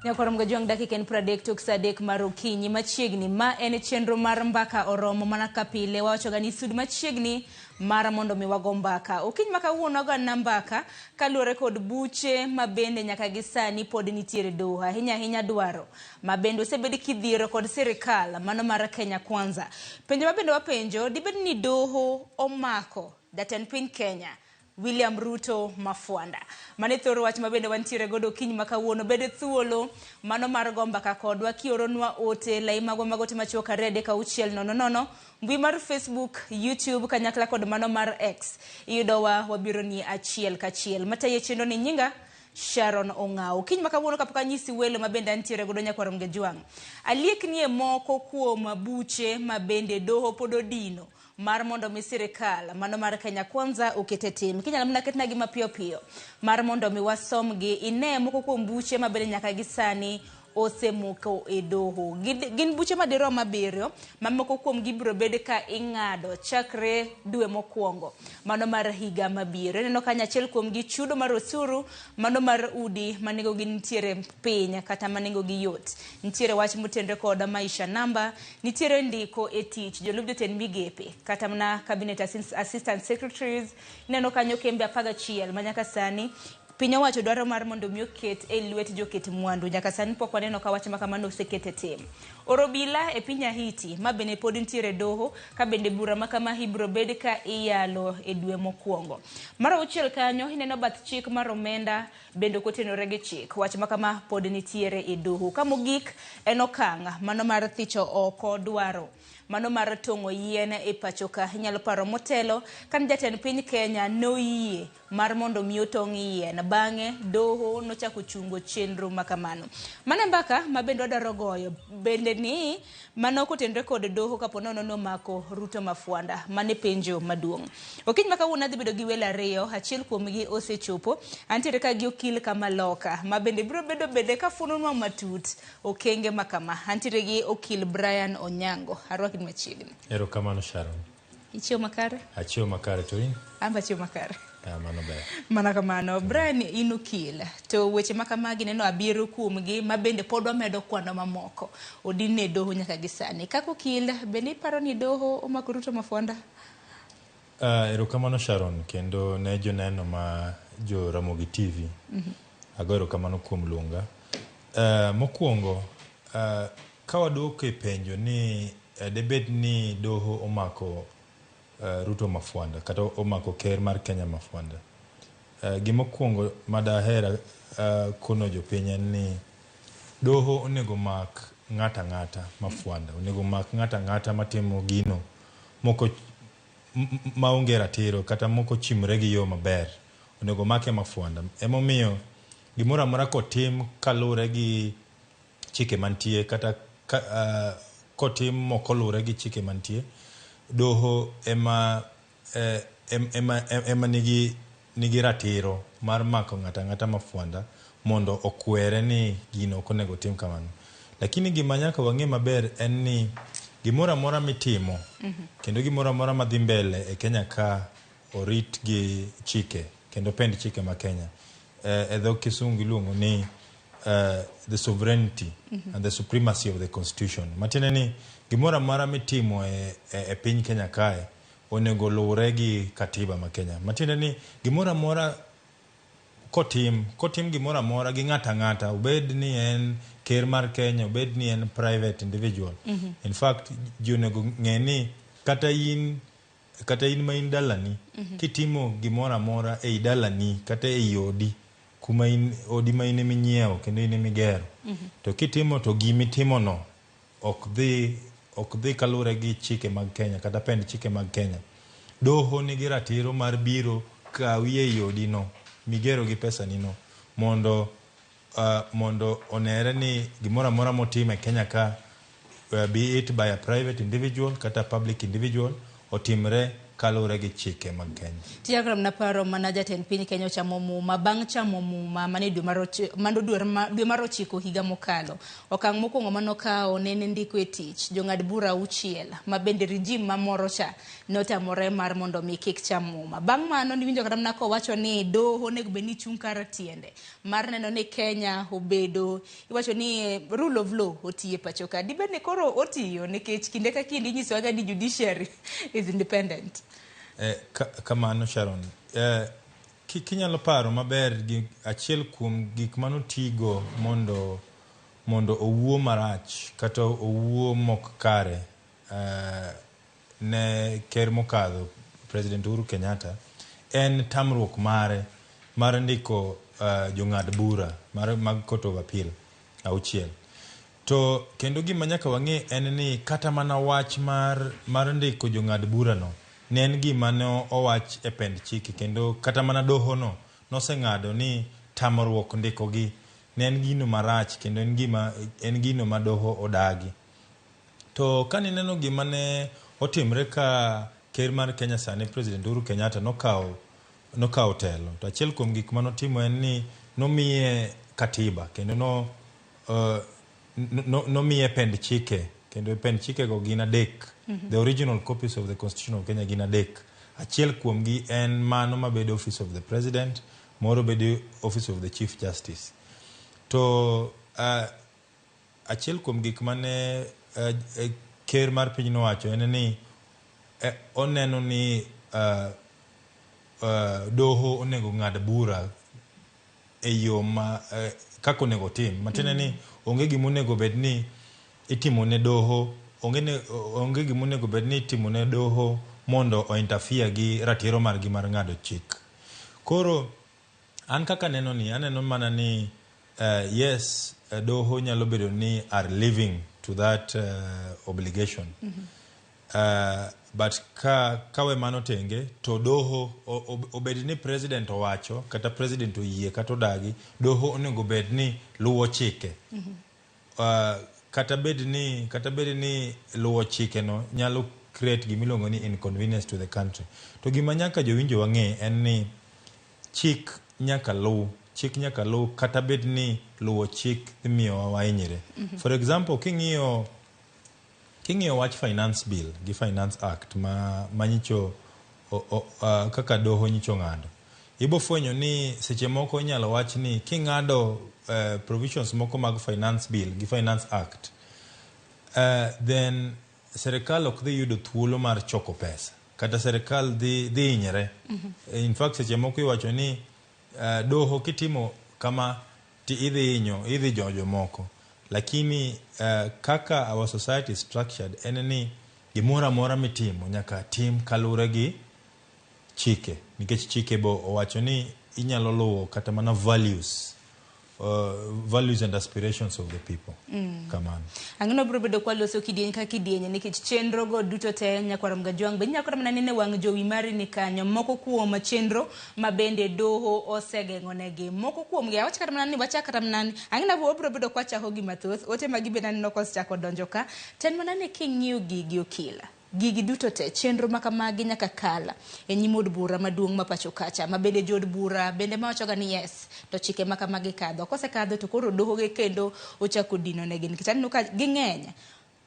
Nyakwar Mgajwang' dakika en 30 tok saa 3 mar okinyi machiegni. Ma en chenro mar Mbaka Oromo mana ka pile wawachoga ni sud machiegni mar mondo mi wago mbaka. Okinyi ma kawuono wago mbaka kaluwore kod buche ma bende nyaka gi sani pod nitiere doho ahinya ahinya dwaro ma bende osebed kidhiero kod sirikal mano mar Kenya Kwanza. Penjo ma bende wapenjo dibed ni doho omako jatend piny Kenya William Ruto Mafwanda. Mano e thor wach ma bende wantiere godo okinyi ma kawuono. Bed thuolo mano mar go mbaka kodwa kioronwa ote lai magwa mag ote machuok 23600, mbui mar Facebook, YouTube kanyakla kod mano mar X. Iyudowa wabironi achiel kachiel. Matayo chenro ni nyinga Sharon Ong'awo. Okinyi ma kawuono kapok anyisi welo ma bende antiere godo nyakwar Mgejwang'. Alieknie moko kuom buche ma bende doho pod odino mar mondo mi sirikal mano mar Kenya Kwanza oket e tim. Kinyalo mana ketnagi mapiyo piyo mar mondo mi wasomgi ine moko kuom buche ma bende nyaka gi sani osemoko e doho. Gin buche madirom 7 ma moko kuom gi biro bed ka ing'ado chakre dwe mokwongo mano mar higa mabiro. Ineno kanyo achiel kuom gi chudo mar osuru mano mar udi ma nengogi nitiere piny kata ma nengogi yot. Nitiere wach motenre kod maisha namba, nitiere ndiko e tich jolup jotend migepe kata mana cabinet assistant secretaries. Ineno kanyo kembe 11 ma nyaka sani piny owacho dwaro mar mondo mi oket e lwet joket mwandu. Nyaka sani pok waneno ka wach ma kamano oseket e tim. Oro obila e piny Haiti ma bende pod nitiere doho ka bende bura ma kama ibiro bed ka iyalo e dwe mokwongo. Mar auchiel kanyo ineno bath chik mar omenda bende ok otenore gi chik. Wach ma kama pod nitiere e doho. Ka mogik en okang' mano mar thicho oko dwaro mano mar tong'o yien e pacho ka. Inyalo paro motelo kane jatend piny Kenya noyie mar mondo mi otong' yien. Bang'e doho nochako chungo chenro ma kamano. Mano e mbaka ma bende wadwaro goyo. Bende ni mano kotenre kod doho kapo nono nomako Ruto Mafwanda. Mano e penjo maduong'. Okinyi ma kawuono adhi bedo gi welo ariyo, achiel kuomgi osechopo. Antiere ka gi okil Kamaloka ma bende biro bedo bende ka fuononwa matut okenge ma kama. Antiere gi okil Brian Onyango. Arwaki machiegni. Erokamano Sharon. Ichiew makare? Achiew makare to in? An be achiew makare. Ah, mano ber. Mana kamano. Brian in okil. To weche ma kamagi neno abiriyo kuomgi ma bende pod wamedo kwano mamoko. Odin ne doho nyaka gi sani. Kaka okil, bende iparo ni doho omako Ruto Mafwanda? Erokamano Sharon kendo ne joneno ma jo Ramogi TV. Ago erokamano kuom luonga. Mokwongo, ka waduoko e penjo ni debed ni doho omako Ruto Mafwanda kata omako ker mar Kenya Mafwanda. Gimokwongo madaher kono jopiny en ni doho onego mak ng'ato ang'ata Mafwanda. Onego mak ng'ato ang'ata matimo gino moko maonge ratiro kata mokochimre gi yo maber. Onego make Mafwanda. Emomiyo gimoro amora kotim kaluwore gi chike mantie kata kotim mokoluwore gi chike mantie, doho ema ema nigi ratiro mar mako ng'ato ang'ata Mafwanda mondo okwere ni gino ok onego tim kamano. Lakini gima nyaka wang'e maber en ni gimoro amora mitimo kendo gimoro amora madhi mbele e Kenya ka orit gi chike kendo pend chike ma Kenya. E dho kisungu iluongo ni the sovereignty and the supremacy of the constitution. Matiende ni gimoro amora mitimo e piny Kenya kae onego luwre gi katiba ma Kenya. Matiende ni gimoro amora kotim gimoro amora gi ng'ato ang'ata, obed ni en ker mar Kenya, obed ni en private individual. In fact, ji onego ng'e ni kata in ma in dalani, kitimo gimoro amora ei dalani kata ei odi kuma in odi ma in eminyiewo kendo in emigero, to kitimo to gimitimono ok dhi kaluwore gi chike mag Kenya kata pend chike mag Kenya. Doho nigi ratiro mar biro kawi ei odi no migero gi pesani no mondo onere ni gimoro amora motim e Kenya ka, be it by a private individual kata public individual, otimre. kaluwore gi chike mag Kenya. Tiagram naparo mana jatend piny Kenya ochamo muma bang' chamo muma mane dwe mar mano dwe mar 9 higa mokalo. Okang' mokwongo manokawo ne en ndiko e tich jong'ad bura 6 ma bende regime mamoro cha notamore mar mondo mi kik cham muma. Bang' mano niwinjo kata mana kowacho ni doho onego bed ni chung' kar tiende mar neno ni Kenya obedo iwacho ni rule of law otiyo e pacho ka. Dibed ni koro otiyo nikech kinde ka kinde inyisowaga ni judiciary is independent. Kamano Sharon. Kinyalo paro maber gi achiel kuom gik manotigo mondo owuo marach kata owuo mok kare ne ker mokadho President Uhuru Kenyatta en tamruok mare mar ndiko jong'ad bura mag Court of Appeal 6. To kendo gima nyaka wang'e en ni kata mana wach mar ndiko jong'ad bura no ne en gima ne owach e pend chike kendo kata mana doho no noseng'ado ni tamruok ndikogi ne en gino marach kendo en gino ma doho odagi. To kanineno gima ne otimre ka ker mar Kenya sani President Uhuru Kenyatta nokawo telo, to achiel kuom gik manotimo en ni nomiye katiba kendo nomiye pend chike kendo pend chikego gin 3. The original copies of the Constitution of Kenya gin 3. Achiel kuomgi en mano mabedo Office of the President, moro bedo Office of the Chief Justice. To achiel kuom gik mane ker mar piny nowacho en ni oneno ni doho onego ng'ad bura e yo ma kaka onego tim. Matiende ni onge gima onego bed ni itimo ne doho, onge gima onego bed ni itimo ne doho mondo o interfere gi ratiro margi mar ng'ado chik. Koro an kaka aneno ni, aneno mana ni yes, doho nyalo bedo ni are living to that obligation. But kawe mano tenge to doho obed ni president owacho kata president oyie kata odagi, doho onego bed ni luwo chike. Kata bed ni luwo chike no nyalo create gima iluongo ni inconvenience to the country. To gima nyaka jowinjo wang'e en ni chik nyaka luw, chik nyaka luw kata bed ni luwo chik dhi miyowa wahinyre. For example, king'iyo wach finance bill gi finance act ma nyicho kaka doho nyicho ng'ado, ibo fwenyo ni seche moko inyalo wach ni king'ado provisions moko mag finance bill gi finance act, then serikal ok dhi yudo thuolo mar choko pesa kata serikal dhi hinyre. In fact seche moko iwacho ni doho kitimo kama ti idhi hinyo, idhi jomoko. Lakini kaka our society is structured en ni gimoro amora mitimo nyaka tim kaluwore gi chike, nikech chike bo owacho ni inyalo luwo kata mana values and aspirations of the people. Kamano. Ang'o biro bedo kwa loso kidieny ka kidieny nikech chenro go duto te nyakwar Mgajwang' be nyakwar mana nene wang' jowi mari ni kanyo moko kuom chenro ma bende doho osegeng'o negi moko kuom gi awach kata mana ni wachak kata mana ni ang'o biro bedo kwa chako gi mathoth ote magi bende aneno kosechako donjo ka ten mana ni king'iyo gigi okila gigi duto te chenro makamagi nyaka kala e nyim od bura maduong' ma pacho kacha ma bende jood bura bende mawachoga ni yes to chike makamagi kadho kosekadho to koro doho gi kendo ochako dino negi nikech aneno ka ging'eny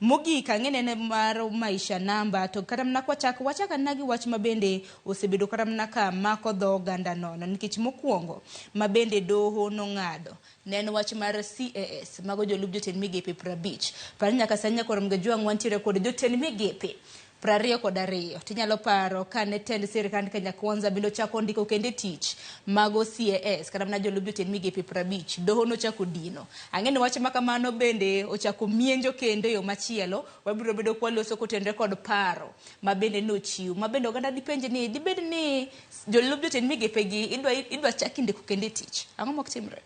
mogik ang'e nene mar maisha namba to kata mana kwachako wachako anena gi wach ma bende osebedo kata mana ka mako dho oganda nono nikech mokwongo ma bende doho nong'ado ne en wach mar CAS mago jolup jotend migepe 50 par nyaka sani nyakwar Mgajwang' wantiere kod jotend migepe 22 tinyalo paro kane tend sirikand Kenya Kwanza bende ochako ndiko kendo e tich mago CAS kata mana jolup jotend migepe 50 doho nochako dino ang'e ni wach makamano bende ochako mienjo kendo e yo machielo wabiro bedo kwaloso kotenore kod paro ma bende nochiw ma bende oganda dipenje ni dibed ni jolup jotend migepe gi idwa chak ndiko kendo e tich ang'o mok timre?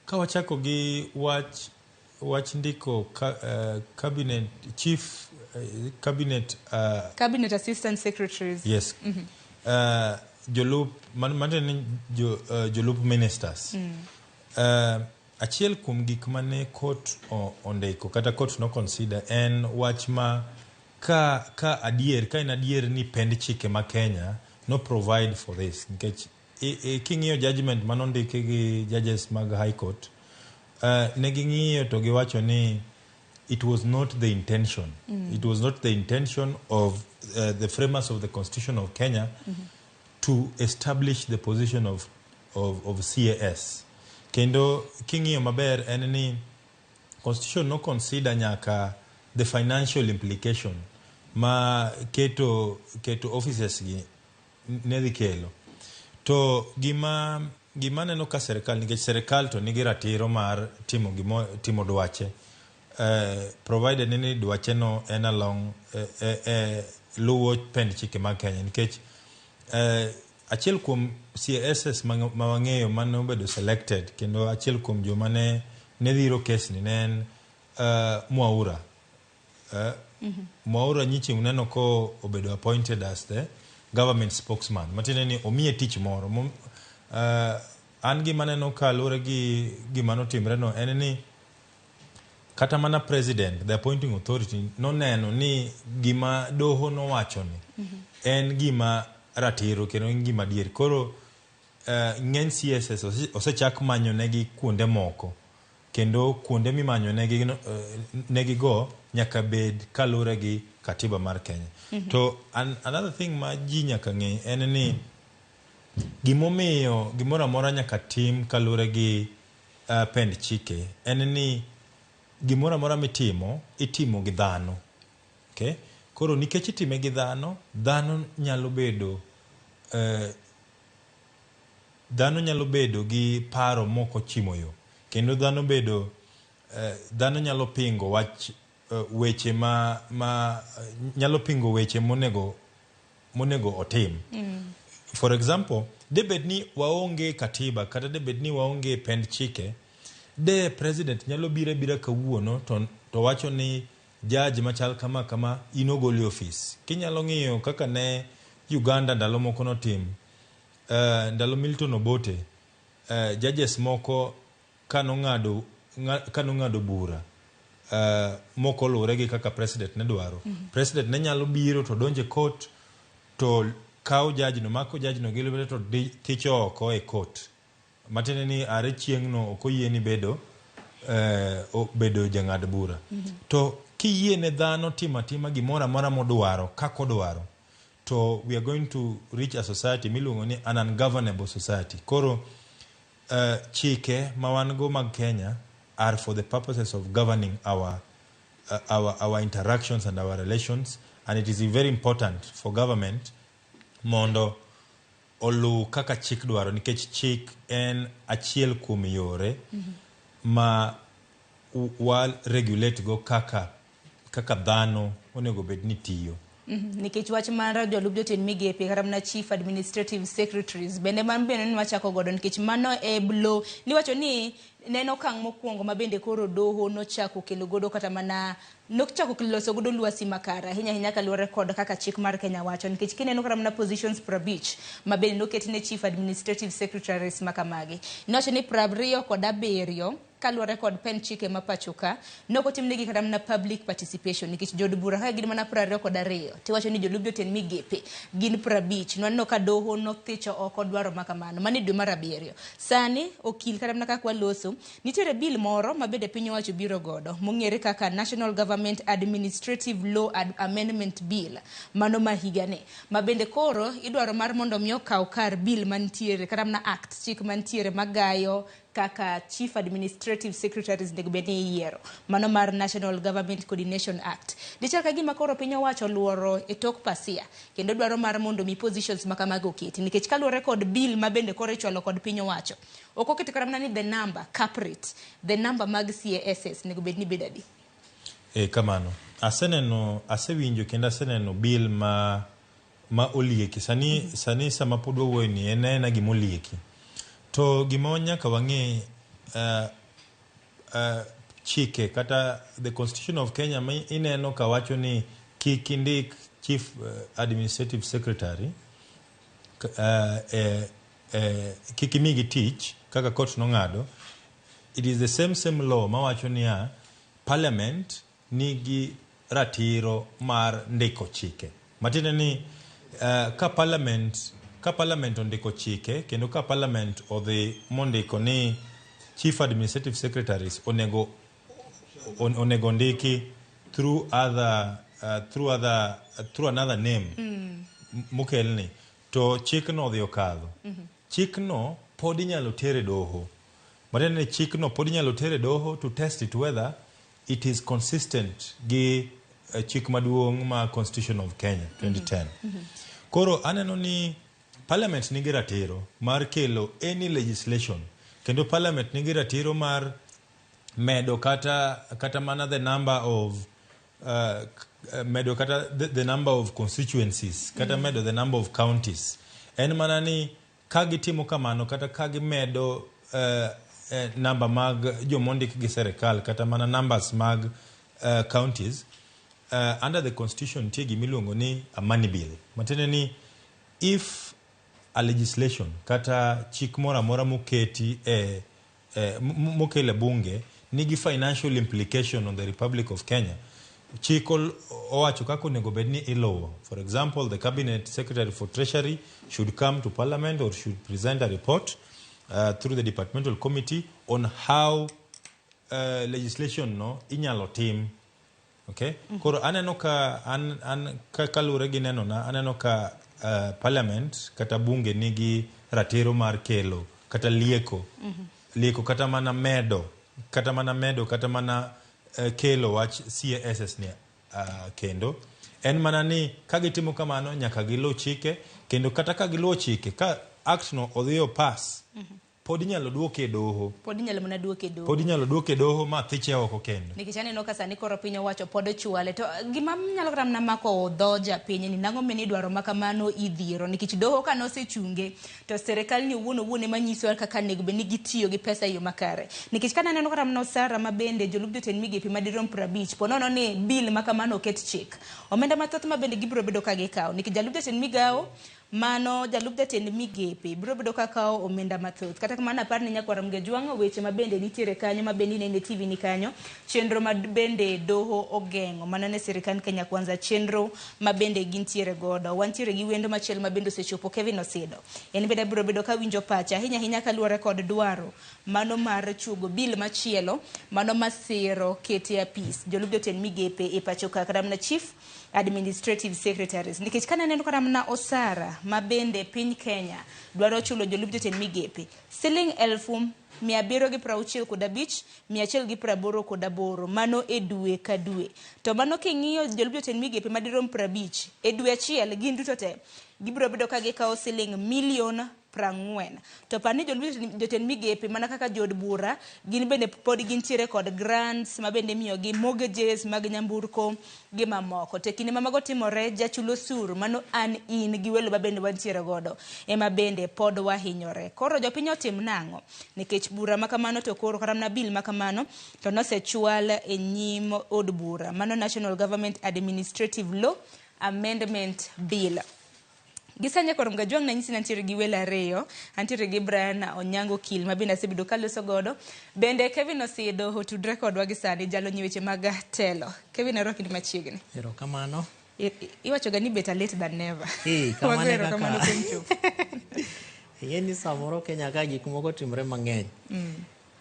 Ka wachako gi wach ndiko cabinet chief cabinet cabinet assistant secretaries, yes. Jolup man jolup ministers. Achiel kuom gik mane court ondiko kata court no consider en wach ma Ka adier, ka en adier ni pend chike ma Kenya no provide for this, nikech king'iyo judgment manondiki gi judges mag High Court, ne ging'iyo to giwacho ni it was not the intention. It was not the intention of the framers of the Constitution of Kenya to establish the position of CAS. Kendo king'iyo maber en ni Constitution no consider nyaka the financial implication ma keto offices gi ne dhi kelo. To gima aneno ka serikal, nikech serikal to nigi ratiro mar timo gimo, timo dwache, provided ni dwache no en along luwo pend chike mag Kenya, nikech achiel kuom CSS ma wang'eyo mane obedo selected kendo achiel kuom joma ne dhiro kes ni ne en Mwaura. Mwaura nyichi uneno ko obedo appointed as the government spokesman, matiende ni omiye tich moro. An gima aneno ka luwore gi gima notimre no en ni kata mana president, the appointing authority, noneno ni gima doho nowacho ni en gima ratiro kendo en gima adier. Koro ng'eny CSS osechak manyo negi kuonde moko, kendo kuonde mimanyo negi, negi go nyaka bed kaluwore gi katiba mar Kenya. To another thing ma ji nyaka ng'e en ni gimomiyo gimoro amora nyaka tim kaluwore gi pend chike en ni gimoro amora mitimo, itimo gi dhano. Okay? Koro nikech itime gi dhano, dhano nyalo bedo gi paro mok ochimo yo, kendo dhano nyalo pingo wach, weche ma nyalo pingo weche monego otim. For example, debed ni waonge katiba kata debed ni waonge pend chike, de president nyalo biro abira kawuono to wacho ni judge machal kama kama in ogoli e ofis. Kinyalo ng'iyo kaka ne Uganda ndalo moko notim, ndalo Milton Obote, judges moko kanong'ado bura mok oluwore gi kaka president ne dwaro, president ne nyalo biro to donjo e court to kawo judge no, mako judge no gi lwete to thicho oko e court, matiende ni are chieng'no ok oyieni bedo jang'ad bura. To kiyie ne dhano timo atima gimoro amora modwaro kaka odwaro, to we are going to reach a society miluongo ni an ungovernable society. Koro chike ma wan go mag Kenya are for the purposes of governing our interactions and our relations, and it is very important for government mondo oluw kaka chik dwaro, nikech chik en achiel kuom yore ma wa regulate go kaka dhano onego bed ni tiyo. Nikech wach mar jolup jotend migepe kata mana chief administrative secretaries bende man bende ni wachako godo, nikech mano e blo niwacho ni ne en okang' mokwongo ma bende koro doho nochako kelo godo, kata mana nochako loso godo lwasi makare ahinya ahinya kaluwore kod kaka chik mar Kenya wacho, nikech kineno kata mana positions 50 ma bende noket ne chief administrative secretaries makamagi, niwacho ni 27 kaluwore kod pen chike ma pacho ka nokotimnegi kata mana public participation, nikech jood bura ka gin mana 22, tiwacho ni jolup jotend migepe gin 50. Nwaneno ka doho nothicho oko dwaro ma kamano mano e dwe mar abiriyo. Sani okil, kata mana kaka waloso, nitiere bill moro ma bende piny owacho biro godo mong'ere kaka National Government Administrative Law Amendment Bill, mano ma higani, ma bende koro idwaro mar mondo mi okaw kar bill mantiere kata mana act, chik mantiere magayo kaka chief administrative secretaries onego bed ni iyiero, mano mar National Government Coordination Act. Dichal ka gima koro piny owacho oluoro e tok pasia kendo dwaro mar mondo mi positions ma kamago oketi, nikech kaluwore kod bill ma bende koro ichwalo kod piny owacho, ok oketo kata mana ni the number cap rate, the number mag CASS onego bed ni bedo adi. E kamano. Aseneno, asewinjo kendo aseneno bill ma olieki. Sani sama pod wawuoyo ni en aena gima olieki. To gima nyaka wang'e, chike kata the Constitution of Kenya ma ineno ka wacho ni kik indik chief administrative secretary, kik imigi tich kaka court nong'ado. It is the same law mawacho niya parliament nigi ratiro mar ndiko chike. Matiende ni ka parliament ondiko chike kendo ka parliament odhi mondiko ni chief administrative secretaries onego ndiki through another name mokelni to chikno odhi okadho, chikno pod inyalo ter e doho. Matiende ni chikno pod inyalo ter e doho to test it whether it is consistent gi chik maduong' ma Constitution of Kenya 2010. Koro aneno ni parliament nigi ratiro mar kelo any legislation kendo parliament nigi ratiro mar medo kata mana the number of medo kata the number of constituencies kata medo the number of counties. En mana ni ka gitimo kamano kata ka gimedo namba mag jomondik gi serikal kata mana numbers mag counties, under the constitution nitie gimiluongo ni a money bill. Matiende ni if a legislation kata chik moro amora moketi e mokel e bunge nigi financial implication on the Republic of Kenya, chik owacho kaka onego bed ni iluwo. For example, the cabinet secretary for treasury should come to parliament or should present a report through the departmental committee on how legislation no inyalo tim. Okay, koro aneno ka an ka kaluwore gi nenona, aneno ka parliament kata bunge nigi ratiro mar kelo kata lieko kata mana medo kata mana kelo wach CASS ni kendo en mana ni ka gitimo kamano nyaka giluw chike kendo kata ka giluwo chike ka act no odhi o pass, pod inyalo duoke e doho. Pod inyalo mana duoke e doho. Pod inyalo duoke e doho ma thiche oko kendo. Nikech aneno ka sani koro piny owacho pod chwale to gima nyalo kata mana mako dho japiny ni nang'o mene idwaro ma kamano idhiero nikech doho ka nosechunge to sirikal ni owuon owuon ema nyiso kaka onego bed ni gitiyo gi pesa e yo makare. Nikech ka naneno kata mana osara ma bende jolup jotend migepe madirom 50 po nono ni bill ma kamano oket chik, omenda mathoth ma bende gibiro bedo ka gikawo nikech jalup jatend migawo mano jalup jatend migepe biro bedo ka kawo omenda mathoth. Kata kamano apar ni nyakwar Mgejwang' weche ma bende nitiere kanyo ma bende inene e TV ni kanyo chenro ma bende doho ogeng'o mano ne sirikand Kenya Kwanza chenro ma bende gintiere godo. Wantiere gi wendo machielo ma bende osechopo, Kevin Osido. En bende abiro bedo ka winjo pacha ahinya ahinya kaluwore kod dwaro mano mar chuogo bill machielo mano masiro kete apis jolup jotend migepe e pacho ka kata mana chief administrative secretaries. Nikech kananeno kata mana osara ma bende piny Kenya dwaro chulo jolup jotend migepe siling 765,188 mano e dwe ka dwe, to mano king'iyo jolup jotend migepe madirom 50 e dwe achiel gin duto te gibiro bedo ka gikawo siling milion 40. To par ni jolup jotend migepe mana kaka jood bura gin bende pod gintiere kod grants ma bende imiyogi, mortgages mag nyamburko gi mamoko. To e kinde ma mago timore, jachul osuru mano an in gi welo ma bende wantiere godo ema bende pod wahinyore. Koro jopiny otim nang'o? Nikech bura ma kamano to koro kata mana bill ma kamano to nosechwal e nyim od bura mano National Government Administrative Law Amendment Bill. Gisanya koro Mgajwang' nanyisi ni antiere gi welo ariyo. Antiere gi Brian Onyango Okil ma bende asebedo kaloso godo. Bende Kevin Osido otudre kodwa gi sani jalony e weche mag telo. Kevin, arwaki ni machiegni. Erokamano. Iwacho ga ni better late than never. Eh, kamano Wago e erokamano kaka kuom chopo. Ing'e ni samoro Kenya ka gik moko timre mang'eny.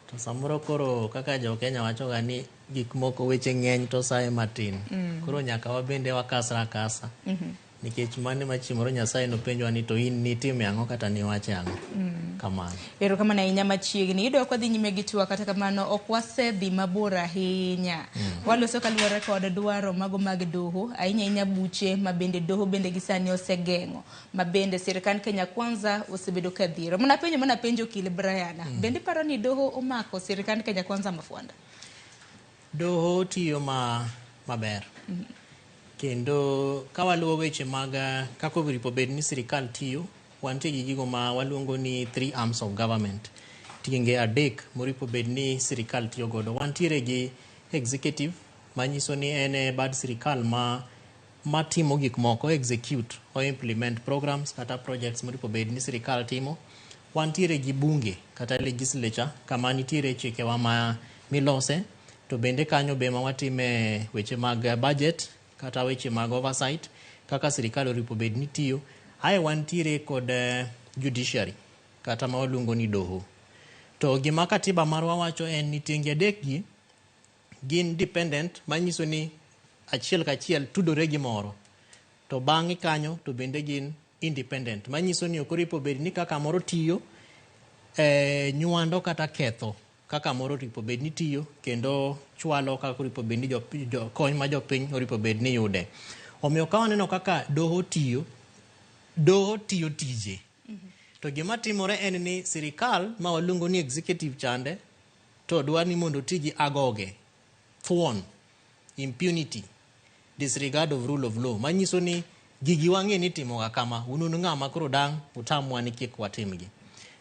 To samoro koro kaka jo Kenya wacho ga ni gik moko weche ng'eny to saye matin. Koro nyaka wabende wakasre akasa. Nikech mano ema chieng' moro Nyasaye nopenjwa ni to in nitime ang'o kata niwache ang'o. Kamano. Erokamano ahinya machiegni. Iyudo ka wadhi nyime gi twak, kata kamano ok wasedhi mabor ahinya. Waloso kaluwore kod dwaro mago mag doho, ahinya ahinya buche ma bende doho bende gi sani osegeng'o, ma bende sirikand Kenya Kwanza osebedo ka dhiro. Mana penjo mana penjo okil Brian. Bende iparo ni doho omako sirikand Kenya Kwanza mafwanda? Doho tiyo maber. Kendo ka waluwo weche mag kaka oripo bed ni sirikal tiyo, wantie gi gigo ma waluongo ni three arms of government. Tienge adek moripo bed ni sirikal tiyo godo. Wantiere gi executive manyiso ni en e bad sirikal ma matimo gik moko, execute o implement programs kata projects moripo bed ni sirikal timo. Wantiere gi bunge kata legislature kama nitiere chikewa ma milose. To bende kanyo be ma watime weche mag budget kata weche mag oversight kaka sirikal oripo bed ni tiyo. Ae wantiere kod judiciary kata ma waluongo ni doho. To gima katiba marwa wacho en ni tienge adek gi gin dependent, manyiso ni achiel kachiel tudore gi moro. To bang'e kanyo to bende gin independent, manyiso ni ok oripo bed ni kaka moro tiyo nywando kata ketho kaka moro oripo bed ni tiyo kendo chwalo kaka oripo bed ni kony ma jopiny oripo bed ni yude. Omiyo ka waneno kaka doho tiyo, doho tiyo tije. To gima timore en ni sirikal ma waluongo ni executive chande to dwa ni mondo oti gi agoge, thuon, impunity, disregard of rule of law, manyiso ni gigi wang'e ni itimoga kama, un un ng'ama koro dang' utamwa ni kik watimgi.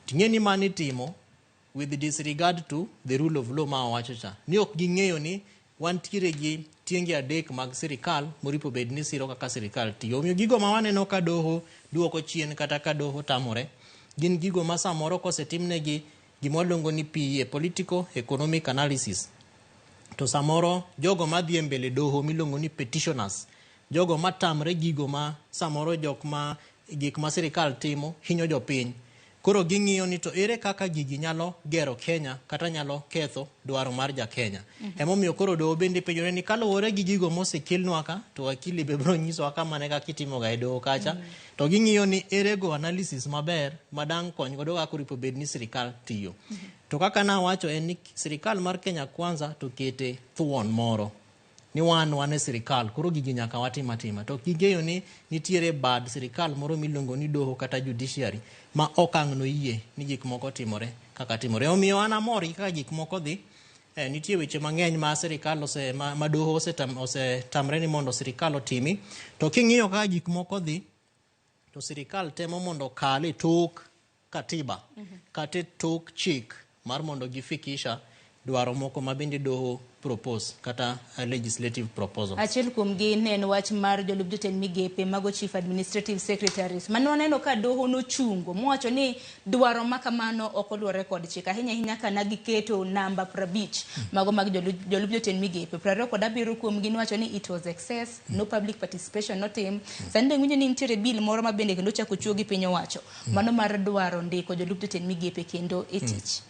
Ting'e ni mano itimo with disregard to the rule of law ma wawacho cha. Ni ok ging'eyo ni wantiere gi tienge adek mag sirikal moripo bed ni siro kaka sirikal tiyo. Omiyo gigo ma waneno ka doho duoko chien kata ka doho tamore, gin gigo ma samoro kosetimnegi gima waluongo ni PEA, political economic analysis. To samoro jogo madhi e mbele doho miluongo ni petitioners, jogo matamre gigo ma samoro jok ma gik ma sirikal timo hinyo jopiny. Koro ging'iyo ni to ere kaka gigi nyalo gero Kenya kata nyalo ketho dwaro mar ja Kenya. Emomiyo koro doho bende penjore ni kaluwore gi gigo mosekelnwa ka, to wakili be biro nyisowa kama ne kaka itimoga e doho kacha. To ging'iyo ni ere go analysis maber madang' kony godo kaka oripo bed ni sirikal tiyo. To kaka nawacho en ni sirikal mar Kenya Kwanza to kete thuon moro ni wan wan e sirikal koro gigi nyaka watim atima to ging'eyo ni nitiere bad sirikal moro miluongo ni doho kata judiciary ma ok ang' noyie ni gik moko timore kaka timore. Omiyo an amor gi kaka gik moko dhi. Nitie weche mang'eny ma sirikal ose, ma doho osetamre ni mondo sirikal otimi. To king'iyo kaka gik moko dhi, to sirikal temo mondo okal e tok katiba kata e tok chik mar mondo gifikisha dwaro moko ma bende doho propose kata legislative proposal. Achiel kuom gi ne en wach mar jolup jotend migepe mago chief administrative secretaries mane waneno ka doho nochungo mowacho ni dwaro ma kamano ok oluwore kod chik ahinya ahinya ka ne giketo namba 50 mago mag jolup jotend migepe 27 kuom gi nowacho ni it was excess, no public participation notim. Sani dong winjo ni nitiere bill moro ma bende kendo ochako chuo gi piny owacho mano mar dwaro ndiko jolup jotend migepe kendo e tich.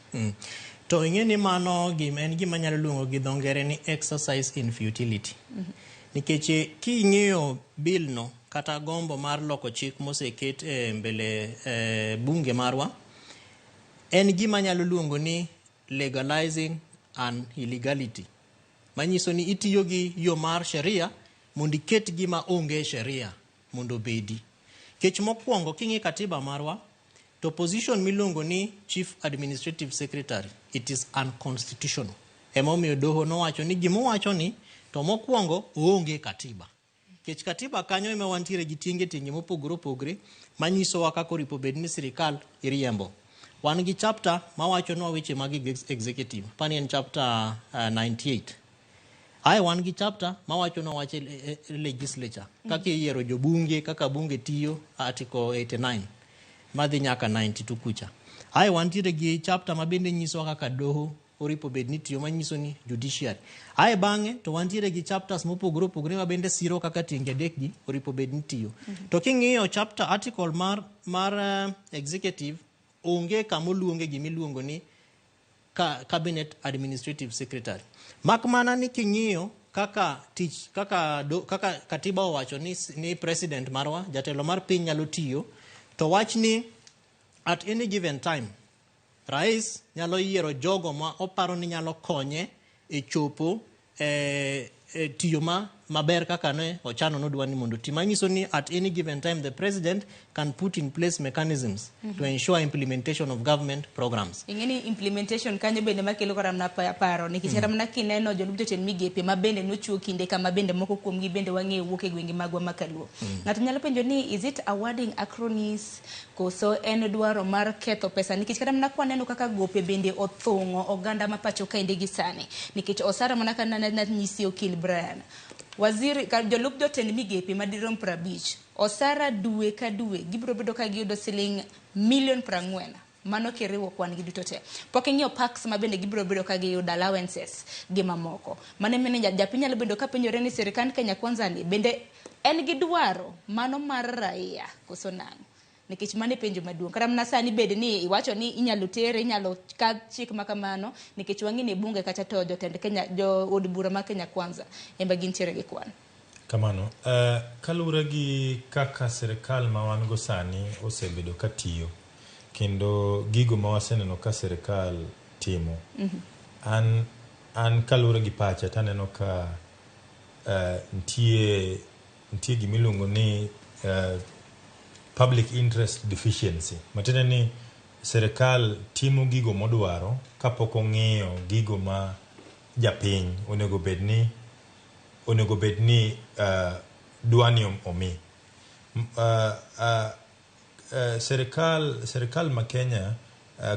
To ing'e ni mano gima en gima nyalo luongo gi dho ngere ni exercise in futility. Nikech king'iyo bill no kata gombo mar loko chik moseket e mbele bunge marwa, en gima nyalo luongo ni legalizing an illegality. Manyiso ni itiyo gi yo mar sheria mondo iket gima onge e sheria mondo obedi. Kech mokwongo king'i katiba marwa, to position miluongo ni chief administrative secretary, it is unconstitutional. Emomiyo doho nowacho ni gimowacho ni to mokwongo oonge katiba. Kech katiba kanyo ema wantiere gi tienge tienge mopogore opogore manyisowa kaka oripo bed ni sirikal iriembo. Wan gi chapter mawachonwa weche mag executive, pani en chapter 98. Ae wan gi chapter mawachonwa wach legislature, kaka iyiero jobunge, kaka bunge tiyo, article 89 madhi nyaka 92 kucha. Ae wantiere gi chapter ma bende nyisowa kaka doho oripo bed ni tiyo manyiso ni judiciary. Ae bang'e to wantiere gi chapters mopogore opogore ma bende siro kaka tienge adek gi oripo bed ni tiyo. To king'iyo chapter article mar executive, onge kama oluonge gimiluongo ni cabinet administrative secretary. Mak mana ni king'iyo kaka tich kaka katiba owacho ni president marwa jatelo mar piny nyalo tiyo to wach ni at any given time rais nyalo yiero jogo ma oparo ni nyalo konye e chopo e tiyo ma maber kaka ne ochano nodwa ni mondo oti. Manyiso ni at any given time the president can put in place mechanisms to ensure implementation of government programs. Ing'e ni implementation kanyo bende makelo kata mana paro nikech kata mana kineno jolup jotend migepe ma bende nochiwo kinde kama bende moko kuomgi bende wang'eyo wuok e gwenge magwa ma kaluo. Ng'ato nyalo penjo ni is it awarding acronyms koso en dwaro mar ketho pesa nikech kata mana kwaneno kaka gope bende othung'o oganda ma pacho kaendi gi sani nikech osara mana ka nanyisi okil Brian waziri ka jolup jotend migepe madirom 50 osara dwe ka dwe gibiro bedo ka giyudo siling milion 40. Mano kiriwo kwan gi duto te. Pok ing'iyo perks ma bende gibiro bedo ka giyudo allowances gi mamoko. Mano emene japiny nyalo bedo ka penjore ni sirikand Kenya Kwanza ni bende en gi dwaro mano mar raia koso nang'o? Nikech mano e penjo maduong'. Kata mana sani bed ni iwacho ni inyalo tere, inyalo kadh chik ma kamano nikech wang'e ni e bunge kacha to jotend Kenya, jo od bura ma Kenya Kwanza ema gintiere gi kwan. Kamano. Kaluwore gi kaka sirikal ma wan go sani osebedo ka tiyo kendo gigo ma waseneno ka sirikal timo, an kaluwore gi pacha taneno ka nitie gimiluongo ni public interest deficiency. Matiende ni sirikal timo gigo modwaro kapok ong'iyo gigo ma japiny onego bed ni dwani omi. Sirikal ma Kenya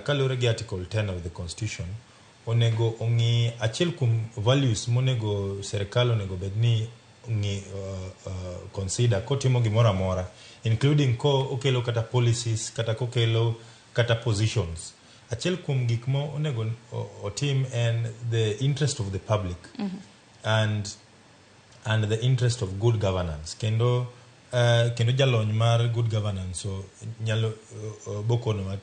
kaluwore gi Article 10 of the Constitution onego ong'i achiel kuom values monego sirikal onego bed ni ng'i consider kotimo gimoro amora, including ko okelo kata policies kata kokelo kata positions. Achiel kuom gik mo onego otim en the interest of the public and the interest of good governance. Kendo jalony mar good governance o, nyalo bokono,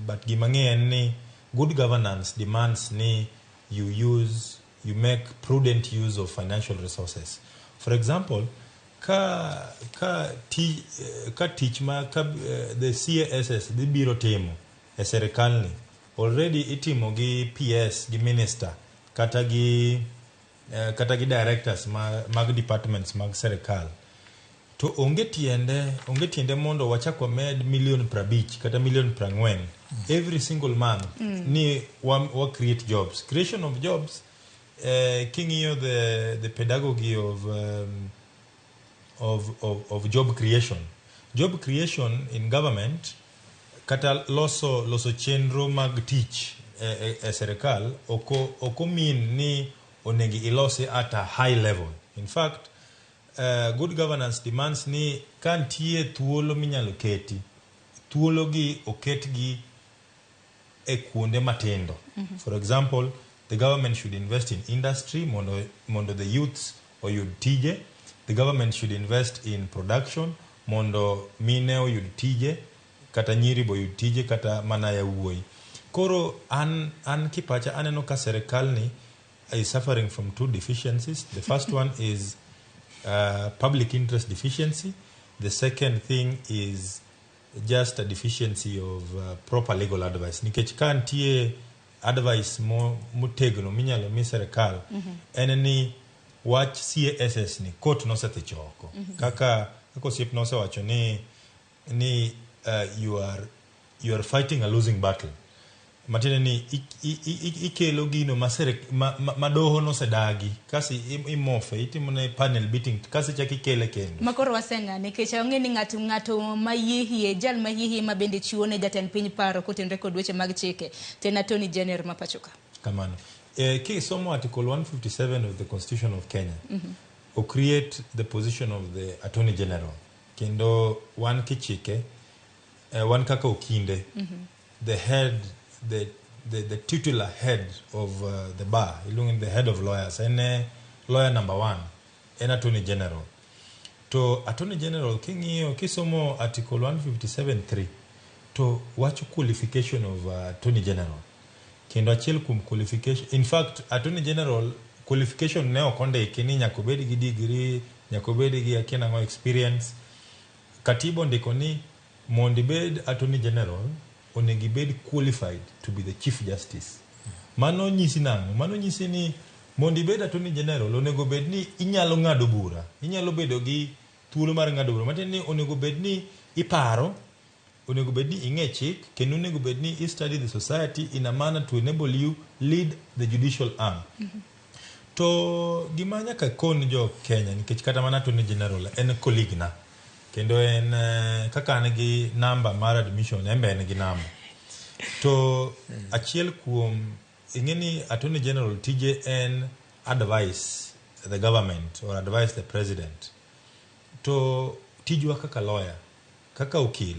but gima ng'eyo en ni good governance demands ni you make prudent use of financial resources. For example, ka tich ma ka the CASS dhi biro timo e sirikal ni already itimo gi PS gi minister kata gi directors mag departments mag sirikal, to onge tiende mondo wachak wamed milion 50 kata milion 40 every single month ni wa create jobs. Creation of jobs, king'iyo the pedagogy of job creation, job creation in government kata loso chenro mag tich e sirikal ok mean ni onego ilosi at a high level. In fact, good governance demands ni ka nitie thuolo minyalo keti, thuologi oketgi e kuonde matindo. For example, the government should invest in industry mondo the youths oyud tije. The government should invest in production mondo mine oyud tije kata nyiri be oyud tije kata mana yawuoyi. Koro an kipacha aneno ka sirikal ni is suffering from two deficiencies. The first one is public interest deficiency. The second thing is just a deficiency of proper legal advice, nikech ka nitie advice motegno minyalo mi sirikal en ni wach CASS ni court nosethicho oko. Kaka osiep nosewacho ni you are fighting a losing battle, matiende ni ikelo gino ma doho nosedagi kasi imofe itimone panel beating kasi chak ikele kendo. Ma koro waseng'a nikech ang'e ni ng'ato ma hie jal ma hie ma bende chiwo ne jatend piny paro kotenore kod weche mag chike to en Attorney General ma pacho ka. Kamano. Kisomo Article 157 of the Constitution of Kenya, o create the position of the Attorney General. Kendo wan kichike, wan kaka okinde, the head, the titular head of the bar, iluongo ni the head of lawyers, en lawyer number one, en Attorney General. To Attorney General king'iyo kisomo Article 157.3 to wacho qualification of Attorney General. Kendo achiel kuom qualification, in fact, Attorney General qualification ne ok ondiki ni nyaka obed gi degree, nyaka obed gi akia nang'o experience. Katiba ondiko ni mondo ibed Attorney General onego ibed qualified to be the Chief Justice. Mano nyisi nang'o? Mano nyisi ni mondo ibed Attorney General onego bed ni inyalo ng'ado bura, inyalo bedo gi thuolo mar ng'ado bura. Matiende ni onego bed ni iparo, onego bed ni ing'e chik, kendo onego bed ni i study the society in a manner to enable you lead the judicial arm. To gima nyaka kon jo Kenya, nikech kata mana Attorney General en colleague na, kendo en kaka an gi namba mar admission, en be en gi namba. To achiel kuom ing'e ni Attorney General tije en advise the government or advise the president. To tijwa kaka lawyer, kaka okil,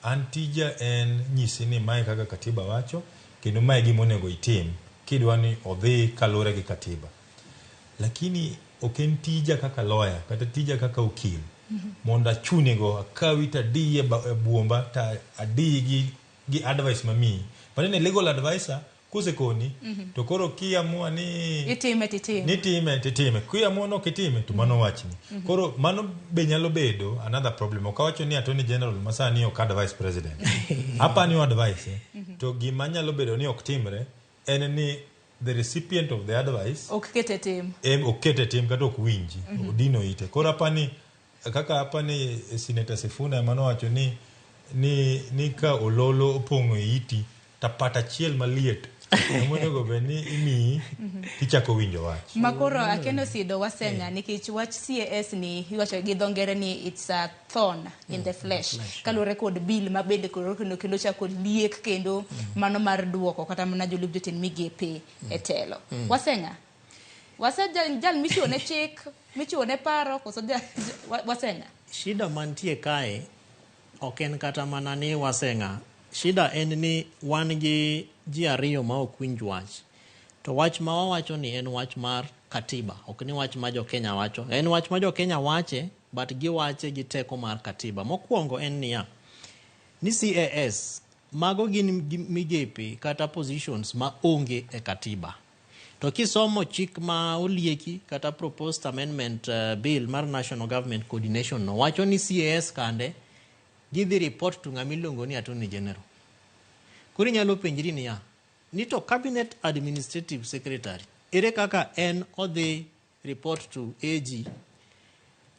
An tija en nyisi ni mae kaka katiba wacho kendo mae gima onego itim kidwa ni odhi kaluwore gi katiba. Lakini ok en tija kaka lawyer kata tija kaka okil mondo achunigo akawi to adiyi e buomba to adiyi gi advice mamiyi. Matiende ni legal adviser kosekoni to koro kiamua ni Itime titime. Nitime titime. Kiamua ni ok itime to mano wachni. Koro mano be nyalo bedo another problem. Ok awacho ni Attorney General masani ok advise president. Apa ni o advise. To gima nyalo bedo ni ok timre en ni the recipient of the advice Ok kete tim. Em ok kete tim kata ok winji. Odino ite. Koro apa ni kaka apa ni Senator Sifuna ema nowacho ni ka ololo opong'o e iti tapat achiel maliet emonego bed ni imiyi tichako winjo wach. Makoro Akeno Sido waseng'a nikech wach CAS ni iwacho gi dho ngere ni it's a thorn in the flesh kaluwore kod bill ma bende koro kendo chako liek kendo mano mar duoko kata mana jolup jotend migepe e telo. Waseng'a wase jal michiwo ne chik michiwo ne paro koso waseng'a? Shida mantie kae ok en kata mana ni waseng'a. Shida en ni wan gi ji ariyo ma ok winj wach. To wach ma wawacho ni en wach mar katiba, ok ni wach ma jo Kenya wacho. En wach ma jo Kenya wache, but giwache gi teko mar katiba. Mokwongo en niya, ni CAS, mago gin migepe kata positions ma onge e katiba. To kisomo chik ma olieki kata proposed amendment bill mar National Government Coordination no, wacho ni CAS kande gidhi report to ng'ama iluongo ni Attorney General. Koro inyalo penjri niya, ni to Cabinet Administrative Secretary, ere kaka en odhi report to AG,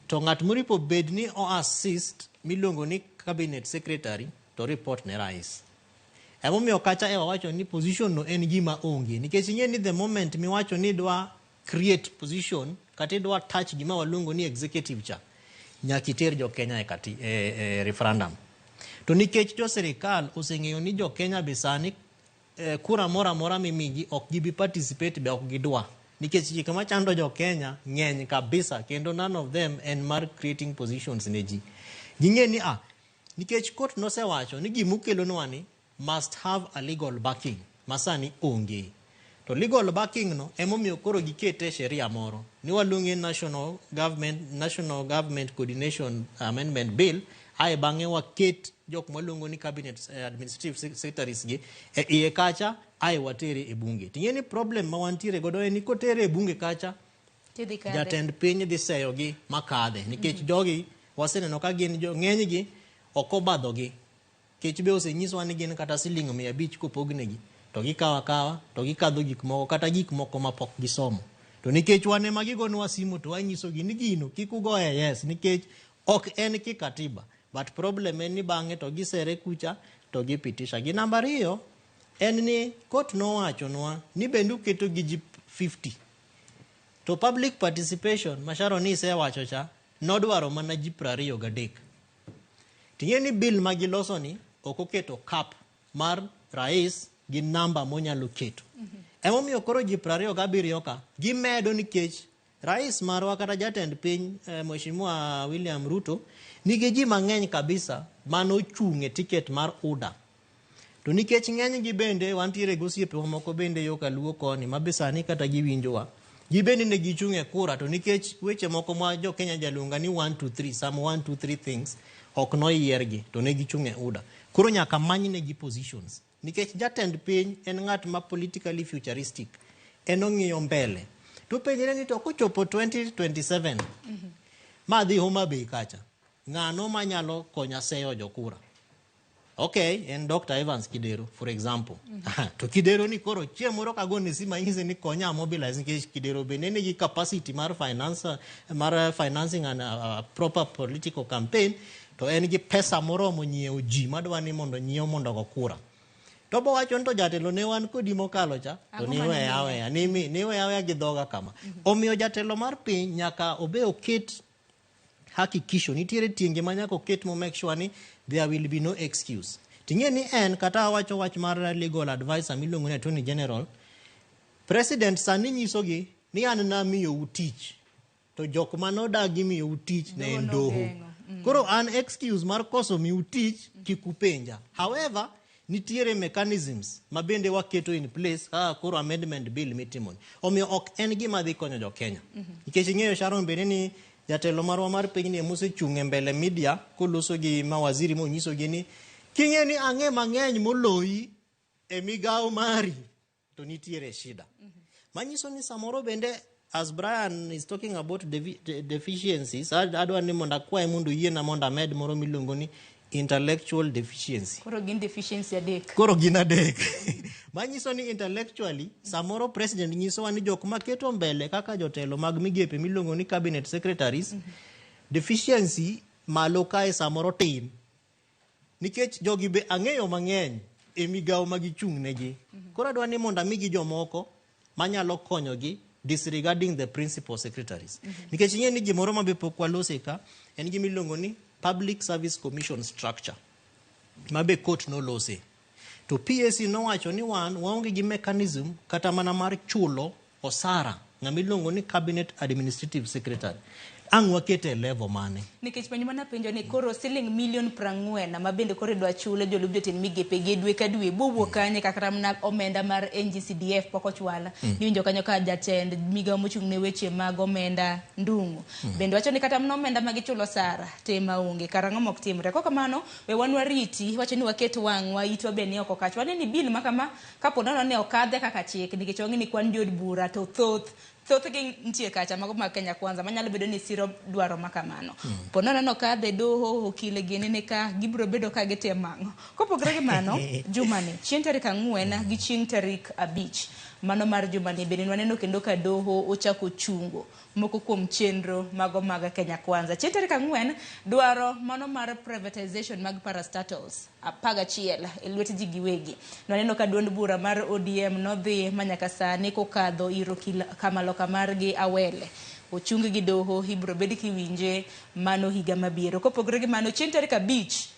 to ng'at moripo bed ni o assist miluongo ni Cabinet Secretary to report ne rais. Emomiyo kacha e wawacho ni position no en gima onge, nikech ing'e ni the moment miwacho ni idwa create position kata idwa touch gima waluongo ni executive cha, nyaka iter jo Kenya e referendum. To nikech jo sirikal oseng'eyo ni jo Kenya be sani kura moro amora mimigi ok gibi participate be ok gidwa. Nikech gik machando jo Kenya ng'eny kabisa kendo none of them en mar creating positions ne ji. Ging'e ni nikech court nosewacho ni gimukelonwa ni must have a legal backing masani onge. To legal backing no emomiyo koro gikete sheria moro ni waluonge National Government Coordination Amendment Bill, ae bang'e waket jok mwaluongo ni cabinet administrative secretaries gi e iye kacha, ae watere e bunge. Ting'e ni problem ma wantiere godo en ni kotere e bunge kacha, Tidhi kadhe. Jatend piny dhi seyogi makadhe nikech jogi waseneno ka gin jo ng'enygi ok obadhogi kech be osenyiswa ni gin kata siling 500 kopognegi to gikawo akawa to gikadho gik moko kata gik moko mapok gisomo. To nikech wan ema gigonwa simu to wanyisogi ni gino kik ugoye yes nikech ok en kikatiba, but problem en ni bang'e to gisere kucha to gipitisha. Gi namba ariyo en ni court nowachonwa ni bende uketo gi ji 50 to public participation masharo ni isewacho cha nodwaro mana ji 23. Ting'e ni bill ma giloso ni ok oketo cap mar rais gi namba monyalo keto. Emomiyo koro ji 27 ka gimedo nikech rais marwa kata jatend piny Mheshimiwa William Ruto nigi ji mang'eny kabisa manochung' e ticket mar UDA. To nikech ng'enygi bende wantiere gi osiepewa moko bende yo kaluo koni ma be sani kata giwinjowa, gibende ne gichung' e kura to nikech weche moko ma jo Kenya jaluonga ni 1 2 3 some 1 2 3 things ok noyiergi to ne gichung' e UDA. Koro nyaka manynegi positions nikech jatend piny en ng'at ma politically futuristic, en ong'iyo mbele to penjre ni to kochopo 2027 ma dhi Homa Bay kacha, ng'ano manyalo konya seyo jokura? Okay, en Dr. Evans Kidero for example. To Kidero ni koro chieng' moro kagone simu anyise ni konya mobilize nikech Kidero bende nigi capacity mar finance mar financing and proper political campaign to en gi pesa moromo nyiewo ji madwa ni mondo nyiew mondo ogo kura. To bowacho ni to jatelo ne wan kodi mokalo cha to Ang'o mane niweya miyo? aweya niweya aweya gi dhoga kama. Omiyo jatelo mar piny nyaka obe oket hakikisho nitiere tienge ma nyaka oket mo make sure ni there will be no excuse. Ting'e ni en kata awacho wach mar legal adviser miluongo ni Attorney General, president sani nyisogi ni an namiyou tich to jok manodagi miyou tich ne en Doho doho. nogeng'o. Koro an excuse mar koso miu tich kik upenja. However, nitiere mechanisms ma bende waketo in place kaka koro amendment bill mitimoni. Omiyo ok en gima dhi konyo jo Kenya. Nikech ing'eyo Sharon bende ni jatelo marwa mar pinyni emosechung' e mbele media koloso gi mawaziri monyisogi ni king'e ni ang'e mang'eny moloyi e migawo mari to nitiere shida. Manyiso ni samoro bende as Brian is talking about deficiencies, adwa ni mondo akwaye mondo oyiena mondo amed moro miluongo ni intellectual deficiency. Koro gin deficiency adek. Koro gin adek. Manyiso ni intellectually samoro president nyisowa ni jok maketo mbele kaka jotelo mag migepe miluongo ni cabinet secretaries deficiency malo kae samoro tin. Nikech jogi be ang'eyo mang'eny e migawo ma gichung' negi. Koro adwa ni mondo amigi jomoko manyalo konyogi disregarding the principal secretaries. Nikech ing'e ni gimoro ma be pok walose ka en gima iluongo ni Public Service Commission structure ma be court nolose. To PSC nowacho ni wan waonge gi mechanism kata mana mar chulo osara ng'ama iluongo ni cabinet administrative secretary. Ang' wakete e level mane? Nikech penjo mana penjo ni koro siling milion 40 ma bende koro idwa chule jolup jotend migepe gi dwe ka dwe bowuok kanye kata mana omenda mar NGCDF pok ochwal. Niwinjo kanyo ka jatend migawo mochung' ne weche mag omenda Ndung'u. Bende wacho ni kata mana omenda ma gichulo sara te maonge karang'o mok timre. Kok kamano we wan wariti wacho ni waket wang'wa itwa be ni oko kacha. Wane ni bill ma kama kapo nono ne okadhe kaka chik nikech wang'e ni kwan jood bura to thothgi nitie kacha mago mag Kenya Kwanza manyalo bedo ni siro dwaro ma kamano. Po nono no kadhe doho okile gini ni ka gibiro bedo ka gitimo ang'o. Kopogore gi mano, jumani chieng' tarik 4 gi chieng' tarik 5 mano mar jumani bende waneno kendo ka doho ochako chungo moko kuom chenro mago mag Kenya Kwanza. Chieng' tarik 4 dwaro mano mar privatization mag parastatals 11 e lwet ji giwegi. Nwaneno ka duond bura mar ODM nodhi manyaka sani kokadho ir okil kamaloka margi Awele. Ochung gi doho ibiro bed kiwinje mano higa mabiro. Kopogore gi mano chieng' tarik 5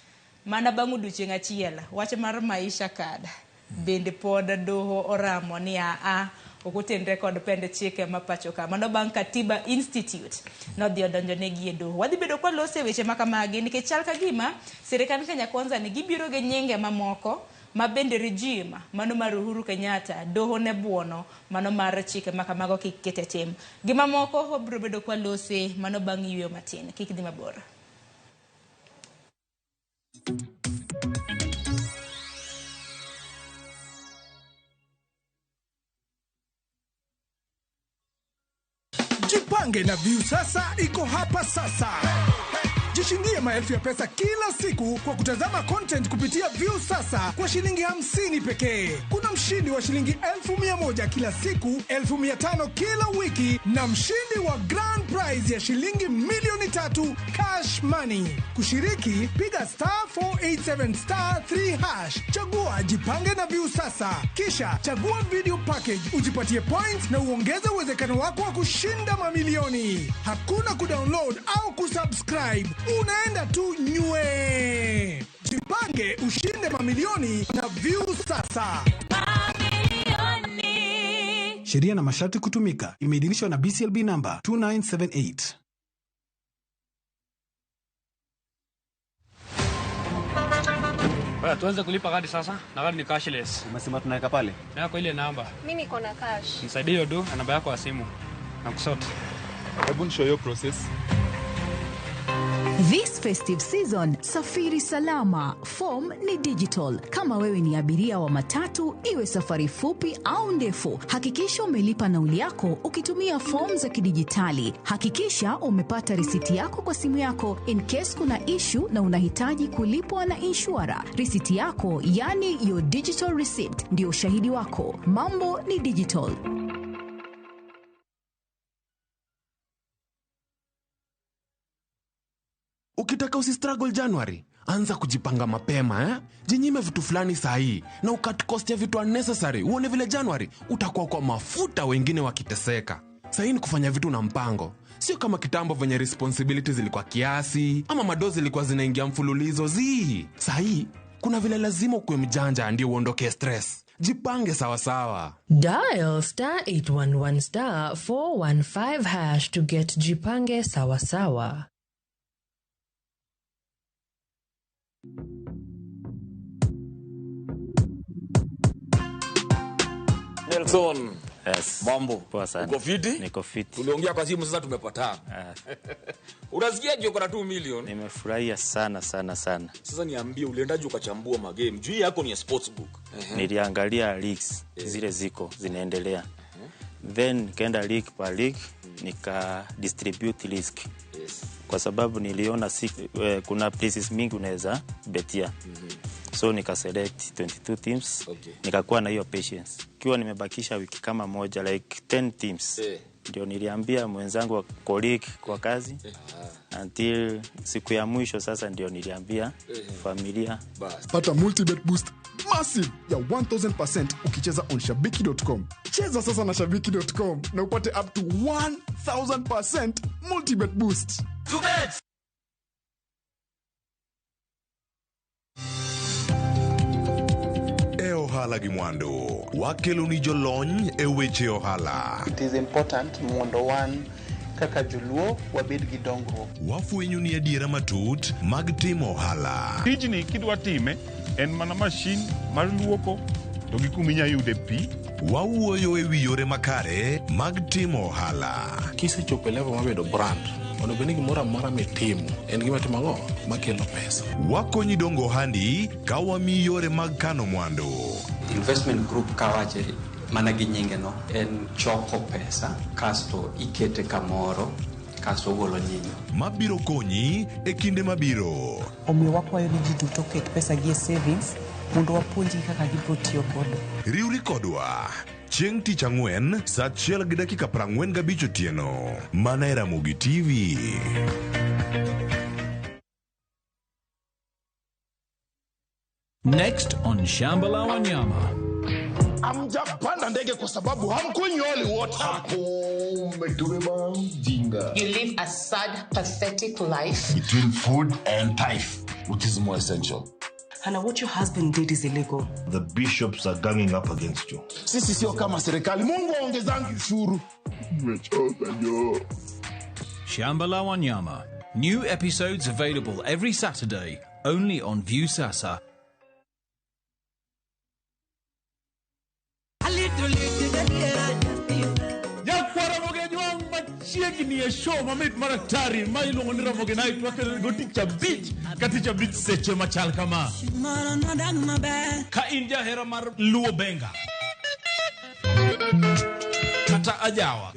mana bang' odiochieng' achiel wach mar Maisha Card bende pod doho oramo ni aa ok otenre kod pend chike ma pacho ka. Mano bang' Katiba Institute nodhi odonjo negi e doho. Wadhi bedo kwalose weche ma kamagi nikech chal ka gima sirikand Kenya Kwanza ni gibiro gi nyinge mamoko ma bende regime mano mar Uhuru Kenyatta doho ne buono mano mar chike ma kamago kik ket e tim. Gima moko wabiro bedo kwalose mano bang' yueyo matin. Kik dhi mabor. Jipange na Viusasa iko hapa sasa. Jishindie maelfu ya pesa kila siku kwa kutazama content kupitia Viusasa kwa shilingi 50 pekee. Kuna mshindi wa shilingi 1,100 kila siku, 1,500 kila wiki na mshindi wa grand prize ya shilingi 3,000,000 cash money. Kushiriki, piga star 487 star 3#. Chagua Jipange na Viusasa. Kisha chagua video package, ujipatie points na uongeze uwezekano wako wa kushinda mamilioni. Hakuna kudownload au kusubscribe. Unaenda tu nywe. Jipange ushinde mamilioni na Viusasa. Sheria na masharti kutumika. Imeidhinishwa na BCLB number 2978. Bwana, tuanze kulipa kadi sasa na kadi ni cashless. Umesema tunaweka pale? Yako ile namba. Mimi niko na cash. Nisaidie hiyo do na namba yako ya simu. Na kusort. Hebu nishow hiyo process. This festive season, safiri salama. Form ni digital. Kama wewe ni abiria wa matatu, iwe safari fupi au ndefu, hakikisha umelipa nauli yako ukitumia form za kidijitali. Hakikisha umepata risiti yako kwa simu yako in case kuna issue na unahitaji kulipwa na insurer. Risiti yako, yani your digital receipt, ndio ushahidi wako. Mambo ni digital. Ukitaka usi struggle January, anza kujipanga mapema, eh? Jinyime vitu fulani sahi na ucut cost ya vitu unnecessary. Uone vile January utakuwa kwa mafuta wengine wakiteseka. Sahi ni kufanya vitu na mpango. Sio kama kitambo venye responsibilities zilikuwa kiasi ama madozi zilikuwa zinaingia mfululizo zi. Sahi kuna vile lazima ukuwe mjanja ndio uondoke stress. Jipange sawa sawa. Dial star 811 star 415 hash to get Jipange sawa sawa. Nelson. Yes. Mambo. Poa sana. Uko fiti? Niko fiti. Tuliongea kwa simu sasa tumepatana. Unasikiaje uko na 2 million? Nimefurahia sana sana sana. Sasa niambie uliendaje ukachambua magame? Juu hii yako ni ya sportsbook. Niliangalia leagues zile ziko zinaendelea. Then nikaenda league per league nika distribute risk. Yes. Kwa sababu niliona kuna places mingi unaweza betia. So nika select 22 teams. Okay. Nikakuwa na hiyo patience. Kiwa nimebakisha wiki kama moja like 10 teams. Ndio niliambia mwenzangu wa colleague kwa kazi until siku ya mwisho sasa ndio niliambia familia. Pata multibet boost massive ya 1000% ukicheza on shabiki.com. Cheza sasa na shabiki.com na upate up to 1000% multibet boost. E ohala gi mwandu wakelo ni jolony e weche ohala. It is important mondo wan kaka joluo wabed gi dongruok. Wafwenyo ni adiera matut mag timo ohala. Tijni kidwa time en mana mashin mar luoko to gi kuma inya yude pi. Wawuoyo e wi yore makare mag timo ohala. Kisechopo e level mar bedo brand, onego bed ni gimoro amora mitimo en gima timo ang'o makelo pesa. Wakonyi dongo ohandi ka wamiyi yore mag kano mwandu. Investment group kawache mana gi nyinge no en choko pesa kasto ikete kamoro kasto ogolo nyinyo. Mabiro konyi e kinde mabiro. Omiyo wakwayo ni ji duto oket pesa gi e savings mondo wapuonjgi kaka gibiro tiyo godo. Riwri kodwa chieng' tich ang'wen saa 1:45 otieno mana e Ramogi TV. Next on Shamba la Wanyama. Hamjapanda ndege kwa sababu hamkunywi holy water. Umetubeba mjinga. You live a sad, pathetic life. Between food and tithe, which is more essential? Hannah, what your husband did is illegal. The bishops are ganging up against you. Sisi sio kama serikali. Mungu aongezangi ushuru. Nimechoka jo. Shamba la Wanyama. New episodes available every Saturday, only on Viusasa. Nyakwara Ramogi machiegni e show mamit maratari ma iluongo ni Ramogi Night wakelo go tich abich ka tich abich seche machal kama. Ka in jahera mar Luo Benga kata ajawa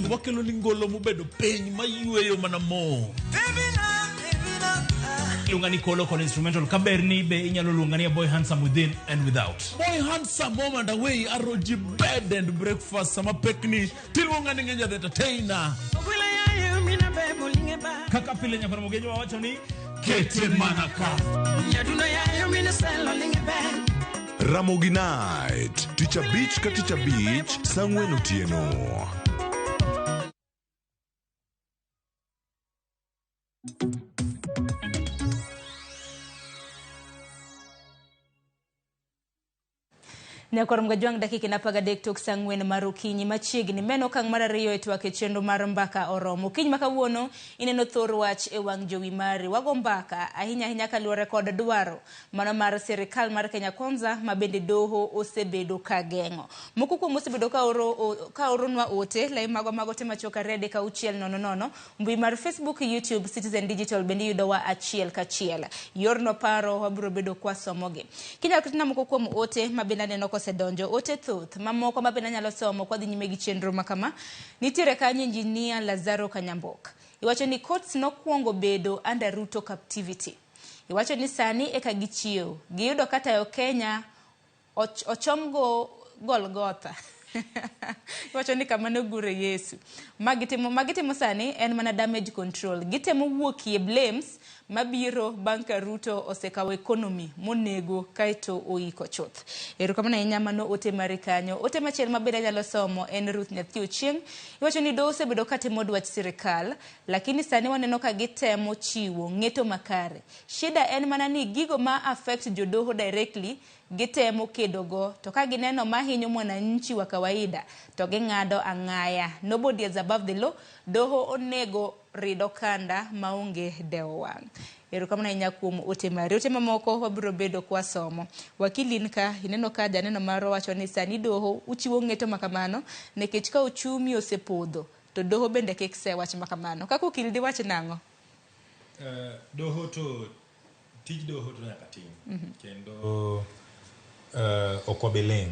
wakelo ni ngolo mobedo piny mayweyo mana mo. Iluonga ni Kolo kod instrumental kaberni be inyalo luonga ni Boy Handsome within and without. Boy Handsome home and away aroji bed and breakfast sama pekni tiluonga ni Ng'enya the entertainer. Kaka pile nyakwar Ramogi wawacho ni kete mana ka. Ramogi Night tich abich ka tich abich saa 4 otieno. Nyakwar Mgajwang' dakika 13 tok saa 4 mar okinyi machiegni meno okang' mar ariyo e twak e chenro mar mbaka oromo. Okinyi ma kawuono ineno thor wach e wang' jowi mari. Wago mbaka ahinya ahinya kaluwore kod dwaro mano mar sirikal mar Kenya Kwanza ma bende doho osebedo ka geng'o. Moko kuom osebedo ka oronwa ote lai magwa mag ote machuok 2 3 6 0 0 mbui mar Facebook, YouTube, Citizen Digital bende yudowa achiel kachiel. Yorno paro wabiro bedo kwa somogi. Kinyalo ketna moko kuom ote ma bende aneno kosedonjo ote thoth mamoko ma bende anyalo somo kwa dhi nyime gi chenro makama. Nitiere kanyo Engineer Lazaro Kanyambok. Iwacho ni courts nokwongo bedo under Ruto captivity. Iwacho ni sani eka gichiew. Giyudo katayo Kenya ochomgo Golgotha. Iwacho ni kama nogure Yesu. Magitimo sani en mana damage control. Gitemo wuokie blames mabiro bang' ka Ruto osekawo economy monego kaeto oiko chuth. Erokamano ahinya mano ote mari kanyo. Ote machielo ma bende anyalo somo en Ruth Nyathi Ochieng'. Iwacho ni doho osebedo katemo dwach sirikal, lakini sani waneno ka gitemo chiwo ng'eto makare. Shida en mana ni gigo ma affect jodoho directly gitemo kedogo, to ka gineno mahinyo mwananchi wa kawaida to ging'ado ang'aya. Nobody is above the law. Doho onego rid okanda maonge dewo wang'. Erokamano ahinya kuom ote mari. Ote mamoko wabiro bedo kwasomo. Wakili in ka ineno ka janeno marwa wacho ni sani doho uchiwo ng'eto makamano nikech ka uchumi osepodho to doho bende kik se wach makamano. Kaka okil diwach nang'o? Doho to tij doho to nyaka tim. Kendo ok wabi ling'.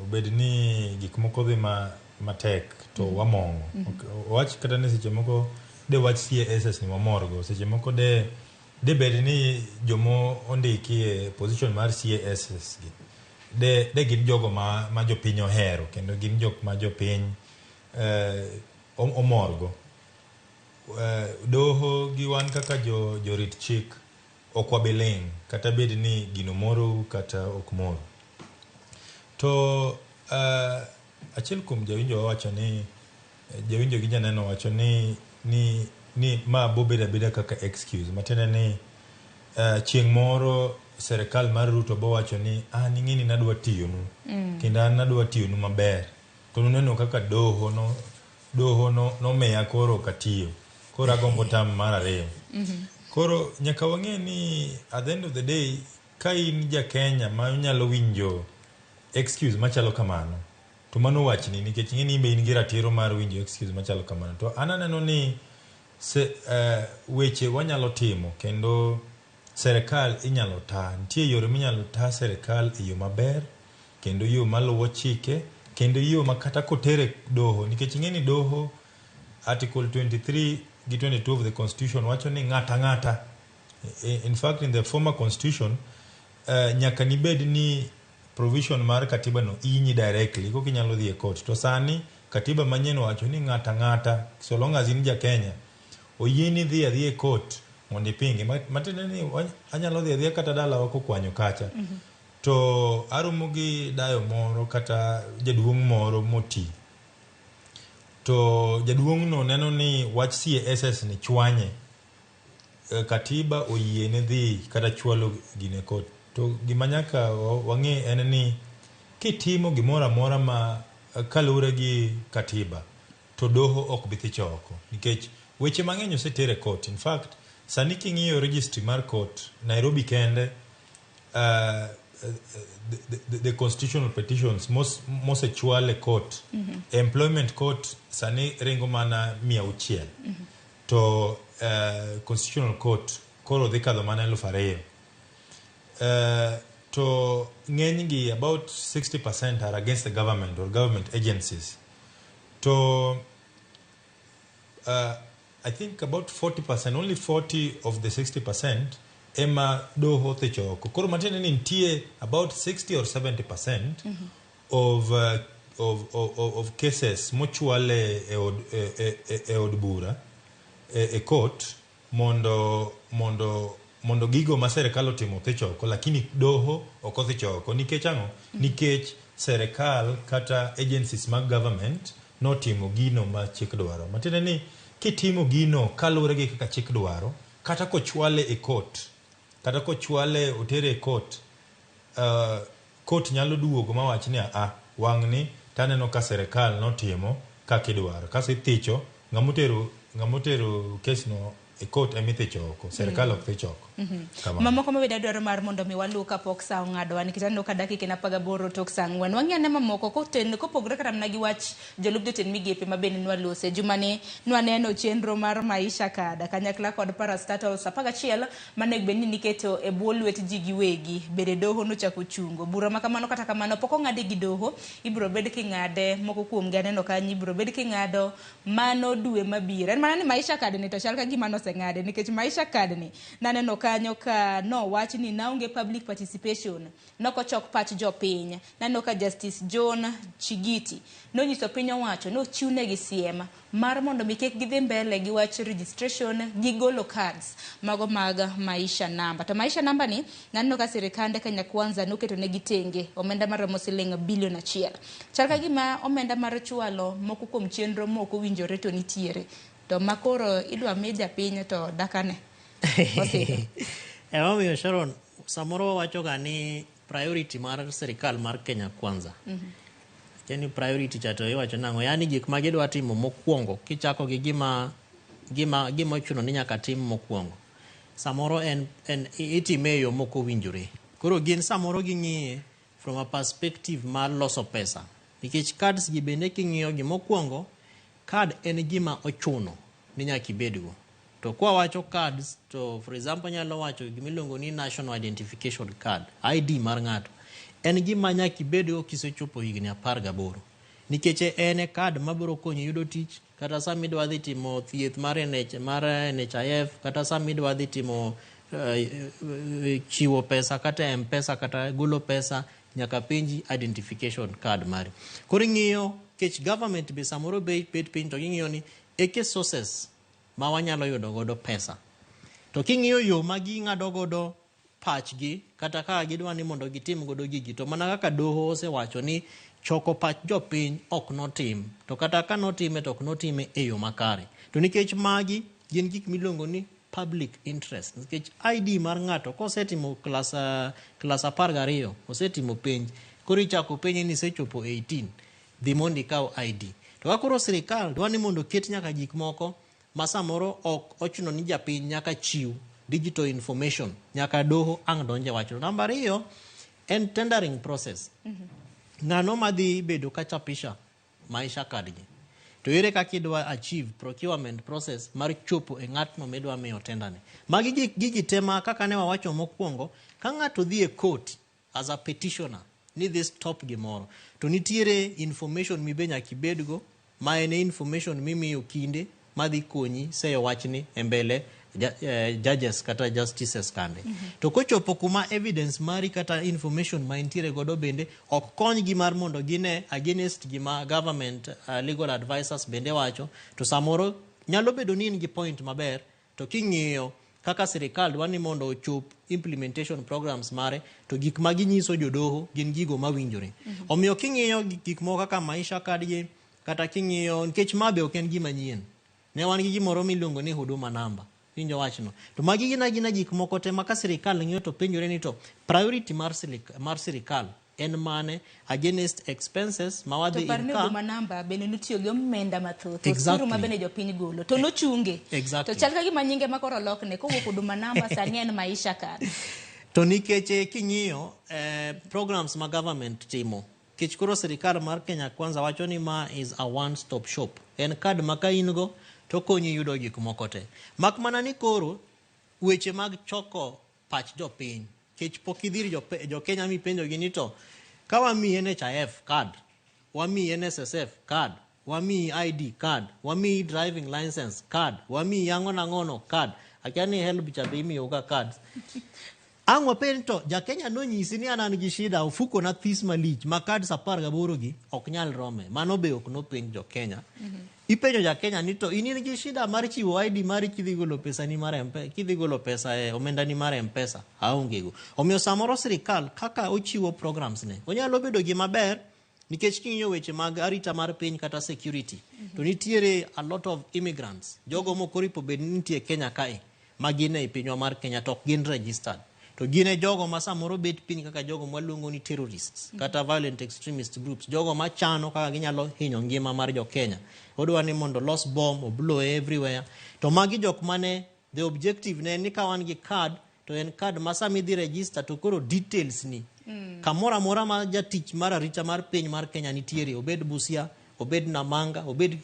Obed ni gik moko dhi matek to wamongo. Wach kata ni seche moko de wach CASS ni wamorgo. Seche moko de bed ni jomo ondiki e position mar CASS gi de gin jogo ma jopiny ohero kendo gin jok ma jopiny omorgo. Doho gi wan kaka jorit chik ok wabi ling' kata bed ni gino morou kata ok moru. To achiel kuom jawinjo wacho ni jawinjo gi janeno wacho ni ma bobedo abeda kaka excuse matiende ni chieng' moro serikal mar Ruto bowacho ni an ing'eni nadwa tiyonu kendo an nadwa tiyonu maber to nuneno kaka doho nomiya koro ok atiyo koro agombo tam mar ariyo. Koro nyaka wang'e ni at the end of the day ka in ja Kenya ma nyalo winjo excuse machalo kamano to mano wachni nikech ing'e ni in be in gi ratiro mar winjo excuse machalo kamano. To an aneno ni weche wanyalo timo kendo serikal inyalo ta. Nitie yore minyalo ta serikal e yo maber kendo yo maluwo chike kendo yo ma kata kotere doho nikech ing'e ni doho Article 23 gi 22 of the Constitution wacho ni ng'ata ng'ata. In fact, in the former constitution nyaka nibed ni provision mar katiba no inyi directly koka inyalo dhi e court. To sani katiba manyien wacho ni ng'ata ng'ata so long as in ja Kenya oyieni dhi adhiya e court mondo ipinge. Matiende ni anyalo dhi adhiya kata dalawa kokwanyo kacha. To aromo gi dayo moro kata jaduong' moro moti. To jaduong' no neno ni wach CASS ni chwanye. Katiba oyiene dhi kata chwalo gine court. To gima nyaka wang'e en ni kitimo gimoro amora ma kaluwore gi katiba to doho ok bi thicho oko nikech weche mang'eny oseter e court. In fact, sani king'iyo registry mar court Nairobi kende the constitutional petitions mosechwal e court, employment court sani ringo mana 600. To constitutional court koro dhi kadho mana 2000. To ng'enygi about 60% are against the government or government agencies. To I think about 40%, only 40 of the 60% ema doho thicho oko. Koro matiende ni nitie about 60 or 70% of cases mochwal e od bura e court mondo gigo ma serikal otimo thicho oko, lakini doho ok othicho oko. Nikech ang'o? Nikech serikal kata agencies mag government notimo gino ma chik dwaro. Matiende ni kitimo gino kaluwore gi kaka chik dwaro, kata kochwale e court, kata kochwale otere e court, court nyalo duogo mawach ni wang'ni taneno ka serikal notimo kaka idwaro. Kaso ithicho ng'amotero kes no e court emithicho oko, serikal ok thich oko. Mamoko mabende adwaro mar mondo mi waluw kapok sa ong'adowa nikech aneno ka dakika en 18 tok sa 4. Wang'i ane mamoko kopogore kata mana gi wach jolup jotend migepe ma bende nwalose. Jumani nwaneno chenro mar Maisha Card kanyakla kod parastatals 11 manego bed ni niketo e bwo lwet ji giwegi. Bende doho nochako chungo. Bura ma kamano kata kamano pok ong'ade gi doho, ibiro bed king'ade moko kuom gi aneno kanyo ibiro bed king'ado mano dwe mabiro. En mana ni Maisha Card ni to chal ka gima noseng'ade nikech Maisha Card ni naneno kanyo ka no wach ni naonge public participation, nokochok pach jopiny. Naneno ka Justice John Chigiti nonyiso piny owacho nochiwnegi siem mar mondo mi kik gidhi mbele gi wach registration gi golo cards mago mag Maisha Namba. To Maisha Namba ni naneno ka sirikande Kenya Kwanza noketo negi tenge omenda maromo siling bilion 1. Chal ka gima omenda mar chwalo moko kuom chenro mok owinjore to nitiere, to makoro idwa mi japiny to dakane. Emomiyo Sharon, samoro wawachoga ni priority mar sirikal mar Kenya Kwanza. Yani priority cha to iwacho nang'o? Yani gik ma gidwa timo mokwongo kichako gi gima gima gima ochuno ni nyaka tim mokwongo samoro en, en itime e yo mok owinjore. Koro gin samoro ging'iye from a perspective mar loso pesa nikech cards gi bende king'iyo gi mokwongo card en gima ochuno ni nyaka ibedgo. To kwa wacho cards to for example anyalo wacho gima iluongo ni national identification card, ID mar ng'ato. En gima nyaka ibedgo kisechopo higni 18. Nikech en e card mabiro konyi yudo tich, kata sama idwa dhi timo thieth mar, NH, mar NHIF, kata sama idwa dhi timo chiwo pesa kata e M-Pesa kata golo pesa nyaka penji identification card mari. Koro ing'iyo kech government be samoro be bet piny to ging'iyo ni eke sources ma wanyalo yudo godo pesa. To king'iyo yo ma ging'ado godo pachgi kata kaka gidwa ni mondo gitim godo gigi to mana kaka doho osewacho ni choko pach jopiny ok notim to kata ka notime to ok notime e yo makare. To nikech magi gin gik miluongo ni public interest nikech ID mar ng'ato kosetimo klas klas 12 osetimo penj koro ichako penje ni isechopo 18 dhi mondo ikaw ID. To ka koro sirikal dwa ni mondo oket nyaka gik moko ma samoro ok ochuno ni japiny nyaka chiw digital information nyaka doho ang' donje wachno. Namba ariyo en tendering process. Ng'ano madhi bedo ka chapisha Maisha card gi? To ere kaka idwa achieve procurement process mar chopo e ng'atno midwa miyo tender ni? Magi gik gigi te ma kaka ne wawacho mokwongo, ka ng'ato dhi e court as a petitioner ni dhi stop gimoro, to nitiere information mibe nyaka ibedgo ma en e information mimiyo kinde madhi konyi seyo wachni e mbele judges kata justices kande. To kochopo kuma evidence mari kata information ma intiere godo bende ok konygi mar mondo gine against gima government legal advisors bende wacho, to samoro nyalo bedo ni in gi point maber to king'iyo kaka sirikal dwa ni mondo ochop implementation programs mare to gik ma ginyiso jodoho gin gigo mawinjore. Omiyo king'iyo gik moko kaka Maisha card gi kata king'iyo nikech ma be ok en gima nyien. Ne wan gi gimoro miluongo ni Huduma Number. Iwinjo wachno? To magi gin agina gik moko te ma ka sirikal ng'iyo to penjore ni to priority mar, mar sirikal en mane against expenses ma To wadhi par ni incur. Huduma Number bende notiyo gi omenda mathoth. Exactly. Osuru ma bende jopiny golo. To nochunge. Exactly. To chal ka gima nyinge ma koro olokne kowuok Huduma Number sani en Maisha Card. To nikech king'iyo programs ma government timo, nikech koro sirikal mar Kenya Kwanza wacho ni ma is a one stop shop. En card ma ka in go to okonyi yudo gik moko te. Mak mana ni koro weche mag choko pach jopiny, nikech pok idhi ir jo Kenya mipenjogi ni to ka wamiyi NHIF card, wamiyi NSSF card, wamiyi ID card, wamiyi driving license card, wamiyi ang'o nang'ono card, akia ni HELB cha be imiyo ga cards. Ang' wapenj to ja Kenya nonyisi ni an an gi shida ofuko na this malich ma cards 18 gi ok nyal rome. Mano be ok nopenj jo Kenya. Ipenjo ja Kenya ni to in in gi shida mar chiwo ID mari kidhi golo pesa ni mar M-Pesa, kidhi golo pesa e omenda ni mar M-Pesa, aonge go. Omiyo samoro sirikal kaka ochiwo programs ne, onyalo bedo gima ber nikech king'iyo weche mag arita mar piny kata security, to nitiere a lot of immigrants, jogo mok oripo bed ni nitie Kenya kae, ma gin ei pinywa mar Kenya to ok gin registered. To gin e jogo ma samoro bet piny kaka jogo mwaluongo ni terrorists, kata violent extremist groups, jogo machano kaka ginyalo hinyo ngima mar jo Kenya. Odwa ni mondo los bomb, oblow everywhere. To magi jok mane the objective ne en ni ka wan gi card, to en card ma sama idhi register to koro details ni kamoro amora ma jatich mar arita mar piny mar Kenya nitiere, obed Busia, obed Namanga, obed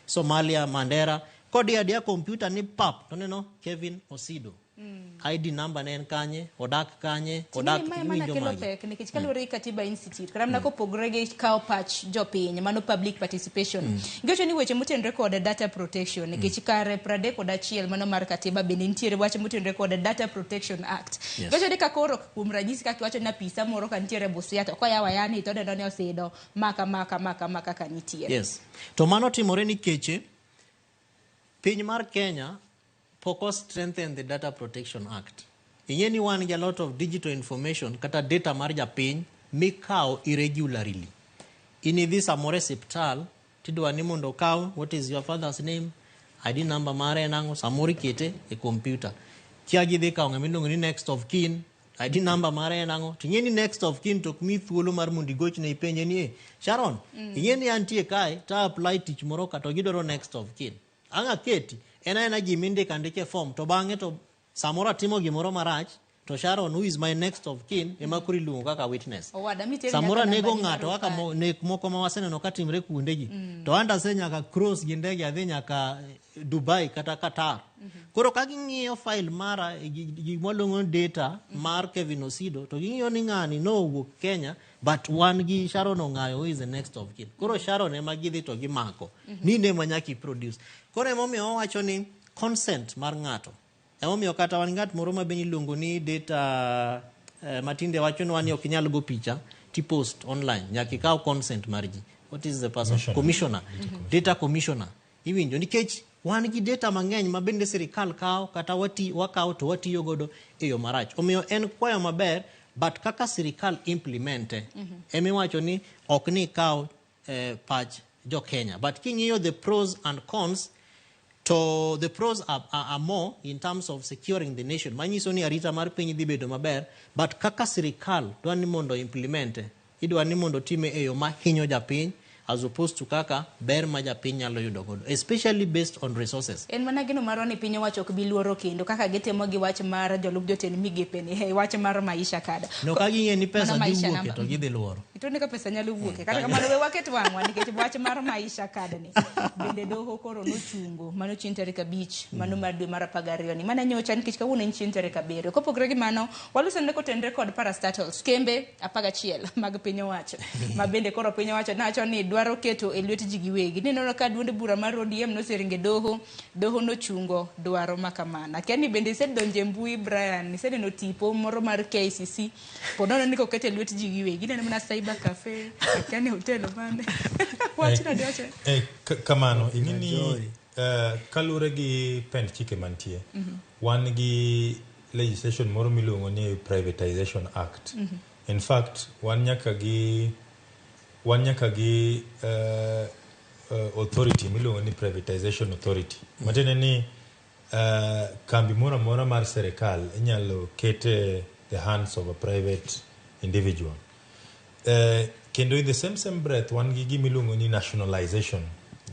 Somalia, Mandera, kodiyo adiya kompyuta ni pap, to oneno Kevin Osido. ID number ne en kanye, odak kanye, odak Ting'eni mae mana iwinjo kelo magi. pek nikech kaluwore gi Katiba Institute kata mana kopogore gi kawo pach jopiny mano public participation. Giwacho ni weche motenore kod data protection nikech kare 31 mano mar katiba bende nitiere wach motenore kod Data Protection Act. Giwacho ni ka koro kuom ranyisi kaka iwacho ni apisa moro ka nitiere Busia to koyawo ayaya ni to oneno ni Osido ma kama kama kama kaka nitiere. Yes. To mano timore nikech piny mar Kenya pok o strengthen the Data Protection Act. Ing'e ni wan gi a lot of digital information kata data mar japiny mikawo irregularly. In idhi samoro e siptal tidwa ni mondo okaw what is your father's name, ID number mare en ang'o, samoro ikete e computer. Kia gidhi kawo ng'ama iluongo ni next of kin, ID number mare en ang'o, to ing'e ni next of kin to ok miyi thuolo mar mondo igochne ipenje ni, "Eh, Sharon, ing'e ni antie kae to apply tich moro ka to gidwaro next of kin. Ang' aketi en aena gima indiko andika e form to bang'e to samoro atimo gimoro marach to Sharon who is my next of kin ema koro iluongo kaka witness. Owada miteri Samoro nyaka anego nambani mar ng'ato kaka opande. nek moko ma waseneno ka timre kuondegi. Mm. To an ase nyaka cross gi ndege adhi nyaka Dubai kata Qatar. Koro ka ging'iyo file mara gima waluongo ni data mar Kevin Osido to ging'iyo ni ng'ani nowuok Kenya but wan gi Sharon Ong'ayo who is the next of kin. Koro Sharon ema gidhi to gimako. Ni in ema nyaka i-produce. Koro emomiyo wawacho ni consent mar ng'ato. Emomiyo kata wan ng'at moro ma be iluongo ni data matinde wachonwa ni ok inyal go picha ti post online nyaka ikaw consent mar ji. What is the person? Commissioner. Commissioner. Data commissioner. Iwinjo nikech wan gi data mang'eny ma bende sirikal kawo kata wakawo to watiyo godo e yo marach. Omiyo en kwayo maber but kaka sirikal implemente emiwacho ni ok ni ikaw pach jo Kenya. But king'iyo the pros and cons to the pros are more in terms of securing the nation. Manyiso ni arita mar piny dhi bedo maber, but kaka sirikal dwa ni mondo implemente, idwa ni mondo time e yo mahinyo japiny as opposed to kaka ber ma japiny nyalo yudo godo, especially based on resources. En mana geno marwa ni piny owacho ok bi luoro kendo kaka gitimo gi wach mar jolup jotend migepe ni e wach mar maisha kada. No ka ging'e ni pesa Mana dhi maisha wuoke namba. to gidhi luoro. Itone ka pesa nyalo wuoke. Kata kamano we waket wang'wa nikech wach mar maisha kad ni bende doho koro nochungo mano chieng' tarik 5 mano mar dwe mar 12 ni. Mana nyocha nikech kawuono en chieng' tarik 7. Kopogore gi mano, waluso ne kotenre kod parastatals kembe 11 mag piny owacho ma bende koro piny owacho nawacho ni dwaro keto e lwet ji giwegi. Nineno ka duond bura mar ODM noseringo e doho, doho nochungo dwaro ma kamano. Akia ni bende isedonjo e mbui Brian, iseneno tipo moro mar KICC, po nono ni koket e lwet ji giwegi, ineno mana cyber cafe, akia ni hotel mane. Wachna diwacho. Kamano, ing'e ni kaluwore gi pend chike mantie, wan gi legislation moro miluongo ni Privatization Act. In fact, wan nyaka gi authority miluongo ni Privatization Authority. Matiende ni kambi moro amora mar serikal inyalo ket e the hands of a private individual. Kendo in the same breath wan gi gima iluongo ni nationalization.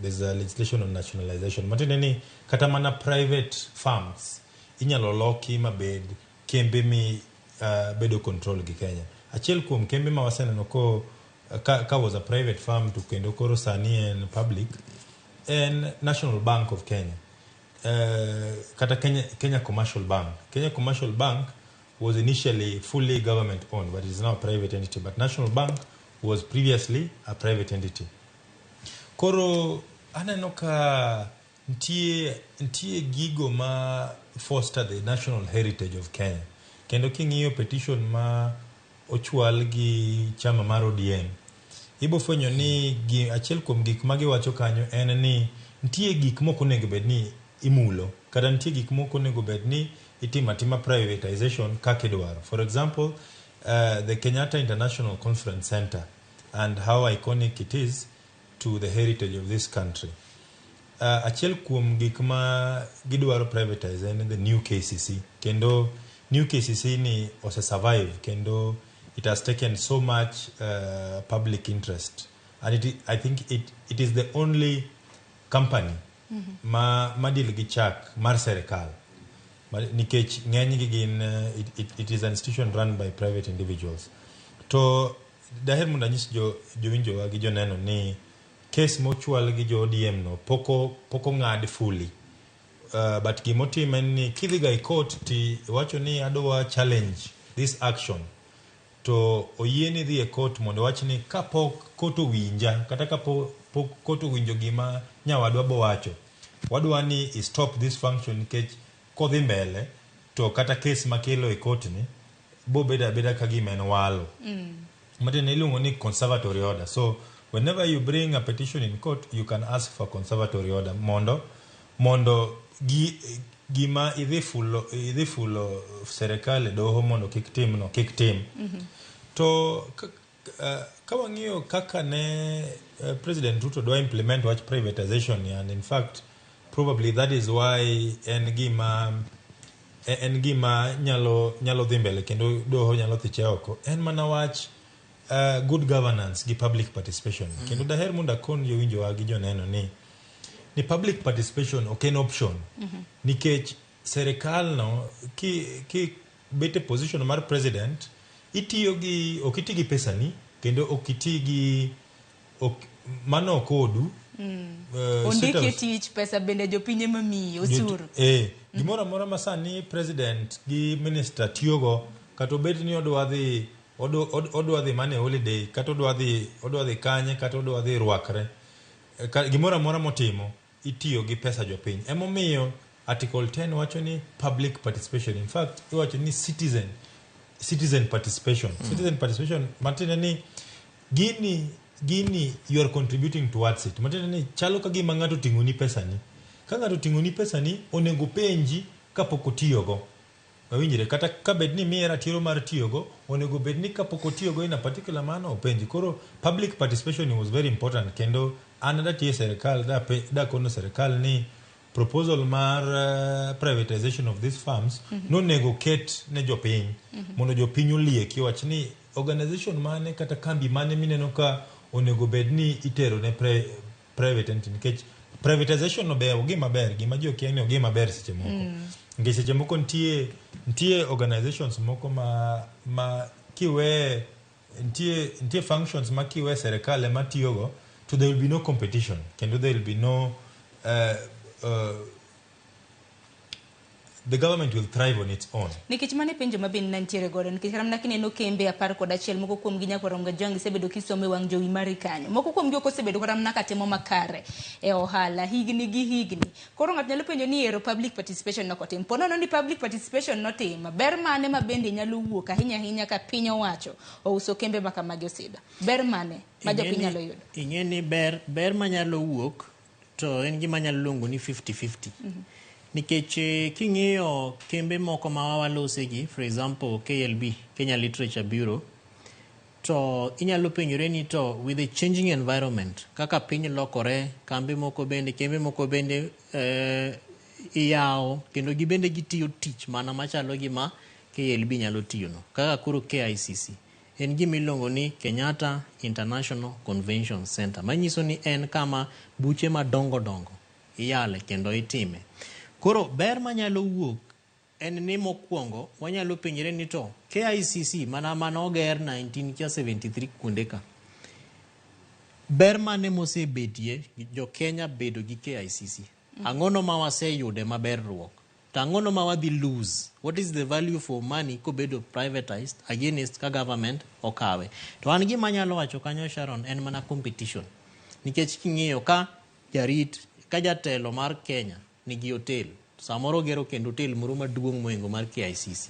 There's a legislation on nationalization. Matiende ni kata mana private firms inyalo loki mabed kembe mi bedo control gi Kenya. Achiel kuom kembe ma waseneno ko ka was a private firm to kendo koro sani en public en National Bank of Kenya. Kata Kenya Commercial Bank. Kenya Commercial Bank was initially fully government owned, but it is now a private entity. But National Bank was previously a private entity. Koro aneno ka nitie gigo ma foster the national heritage of Kenya. Kendo king'iyo petition ma ochwal gi chama mar ODM, ibo fwenyo ni achiel kuom gik ma giwacho kanyo en ni nitie gik mok onego bed ni imulo kata nitie gik mok onego bed ni itimo atima privatization kaka idwaro. For example, the Kenyatta International Conference Center and how iconic it is to the heritage of this country. Achiel kuom gik ma gidwaro privatize en the new KCC. Kendo new KCC ni ose survive kendo it has taken so much public interest and I think it is the only company ma deal gi chak mar serikal. Nikech ng'enygi gin it is an institution run by private individuals. To daher mondo anyis jowinjowa gi joneno ni case mochwal gi jo ODM no pok ong'ad fully. But gimotim en ni kidhi ga e court ti iwacho ni adwa challenge this action to oyieni dhi e court mondo wach ni kapok court owinja kata kapok pok court owinjo gima nyawadwa bowacho wadwa ni i stop this function nikech kodhi mbele to kata case makelo e court ni bobedo abeda ka gima en walo. Matiende iluongo ni conservatory order. So whenever you bring a petition in court, you can ask for conservatory order mondo gima idhi fulo serikal e doho mondo kik tim no kik tim. To ka wang'iyo kaka ne President Ruto dwa implement wach privatization ni, and in fact probably that is why en gima nyalo dhi mbele kendo doho nyalo thiche oko en mana wach good governance gi public participation. Kendo daher mondo akon jowinjowa gi joneno ni ni public participation ok en option nikech serikal no ki, ki bet e position mar president itiyo gi ok iti gi pesani kendo ok iti gi ok, mano ok odu. Ondiki e State tich pesa bende jopiny ema miyi osuru. Gimoro amora ma sani president gi minister tiyogo kata obed ni odwa dhi odwa dhi mana e holiday kata odwa dhi kanye kata odwa dhi rwakre. Gimoro amora motimo itiyo gi pesa jopiny. Emomiyo article 10 wacho ni public participation, in fact iwacho ni citizen participation. Citizen participation matiende ni gini you are contributing towards it, matiende ni chalo ka gima ng'ato oting'oni pesani. Ka ng'ato oting'oni pesani onego penji kapok otiyogo. Wawinjre? Kata ka bed ni miye ratiro mar tiyogo, onego bed ni kapok otiyogo in a particular manner openji. Koro public participation was very important kendo an datiyo e serikal dakono serikal ni proposal mar privatization of these farms nonego ket ne jopiny mondo jopiny olieki wach ni organization mane kata kambi mane mineno ka onego bed ni itero ne private entity, nikech privatization no ber, ogima ber, gima ji okia ni ogima ber seche moko nikech seche moko nitie organizations moko ma kiwe nitie functions ma kiwe serikal ema tiyogo to there will be no competition kendo there will be no the government will thrive on its own. Nikech mano e penjo ma bende nantiere godo, nikech kata mana kineno kembe 11, moko kuomgi nyakwar Ongajwang' isebedo kisomo e wang' jowi mari kanyo, moko kuomgi ok osebedo kata mana katimo makare e ohala higni gi higni. Koro ng'ato nyalo penjo ni ero public participation nok otim, po nono ni public participation notim, ber mane ma bende nyalo wuok ahinya ahinya ka piny owacho ouso kembe ma kamagi osida, ber mane ma jopiny nyalo yudo? Ing'e ni ber manyalo wuok to en gima anyalo luongo ni 50-50. Nikech king'iyo kembe moko ma walosegi, for example KLB, Kenya Literature Bureau, to inyalo penjore ni to with the changing environment kaka piny lokore, kambe moko bende kembe moko bende iyawo kendo gibende gitiyo tich mana machalo gi ma KLB nyalo tiyono. Kaka koro KICC en gima iluongo ni Kenyatta International Convention Center, manyiso ni en kama buche madongo dongo iyale kendo itime. Koro ber manyalo wuok en ni mokwongo wanyalo penjre ni to KICC mana manoger 1973 kuonde ka, ber mane mosebetie jo Kenya bedo gi KICC? Ang'ono ma waseyude maber ruok? To ang'ono ma wadhi lose? What is the value for money kobedo privatized against ka government okawe? To an gima anyalo wacho kanyo, Sharon, en mana competition. Nikech king'iyo ka jarit ka jatelo mar Kenya nigi hotel, samoro ogero kendo hotel moro maduong' mohingo mar KICC.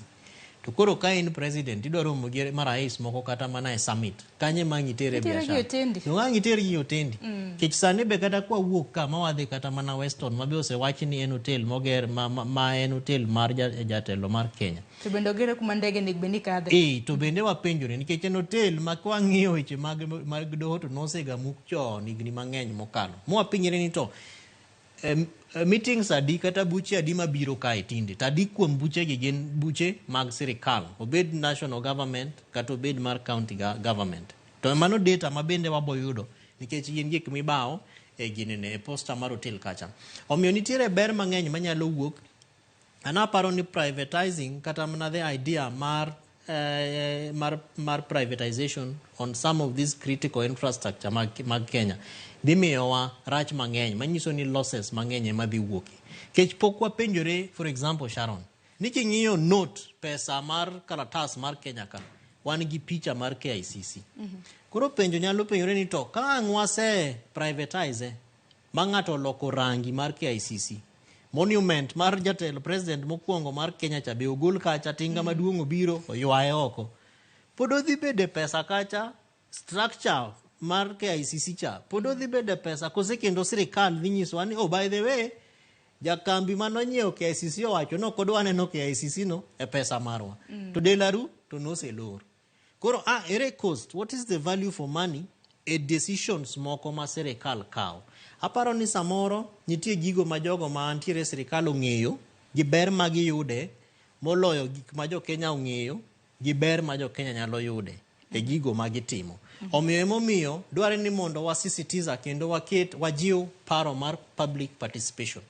To koro ka in president idwa romo gi marais moko kata mana e summit, kanye ma ang' itere Itere gi biashara? otendi. To ang' iter gi otendi. Nikech sani be kata kwawuok ka ma wadhi kata mana Weston ma be osewachi ni en hotel moger ma en hotel mar jatelo mar Kenya. To bende ogere kuma ndege onego bed ni kadhe. To bende wapenjore nikech en hotel ma kwang'iyo weche mag doho to nosegamuk chon higni mang'eny mokalo. Mwapenjre ni to meetings adi kata buche adi mabiro kae tinde to adi kuom buchegi gin buche mag sirikal, obed national government kata obed mar county government. To mano data ma bende wabo yudo nikech gin gik mibawo e ginene e poster mar hotel kacha. Omiyo nitiere ber mang'eny manyalo wuok. An aparo ni privatizing kata mana the idea mar privatization on some of these critical infrastructure mag Kenya dhi miyowa rach mang'eny manyiso ni losses mang'eny ema dhi wuoke. Kech pok wapenjore, for example, Sharon, ni king'iyo note pesa mar kalatas mar Kenya ka, wan gi picha mar KICC. Koro penjo nyalo penjore ni to ka ang' wase privatize ma ng'ato oloko rangi mar KICC, monument mar jatelo president mokwongo mar Kenya cha be ogol kacha, tinga maduong' obiro oywaye oko, pod odhi bede pesa kacha, structure mar KICC cha pod odhi bede pesa kose kendo sirikal dhi nyisowa ni oh, by the way, jakambi manonyiewo KICC owacho ni ok odwa neno KICC no e pesa marwa. To delaru to noselor. Koro ere cost? What is the value for money e decisions moko ma sirikal kawo? Aparo ni samoro nitie gigo ma jogo ma ntiere e sirikal ong'eyo gi ber ma giyude moloyo gik ma jo Kenya ong'eyo gi ber ma jo Kenya nyalo yude. e gigo ma gitimo. Omiyo emomiyo dwarre ni mondo wasisitiza kendo waket wajiw paro mar public participation.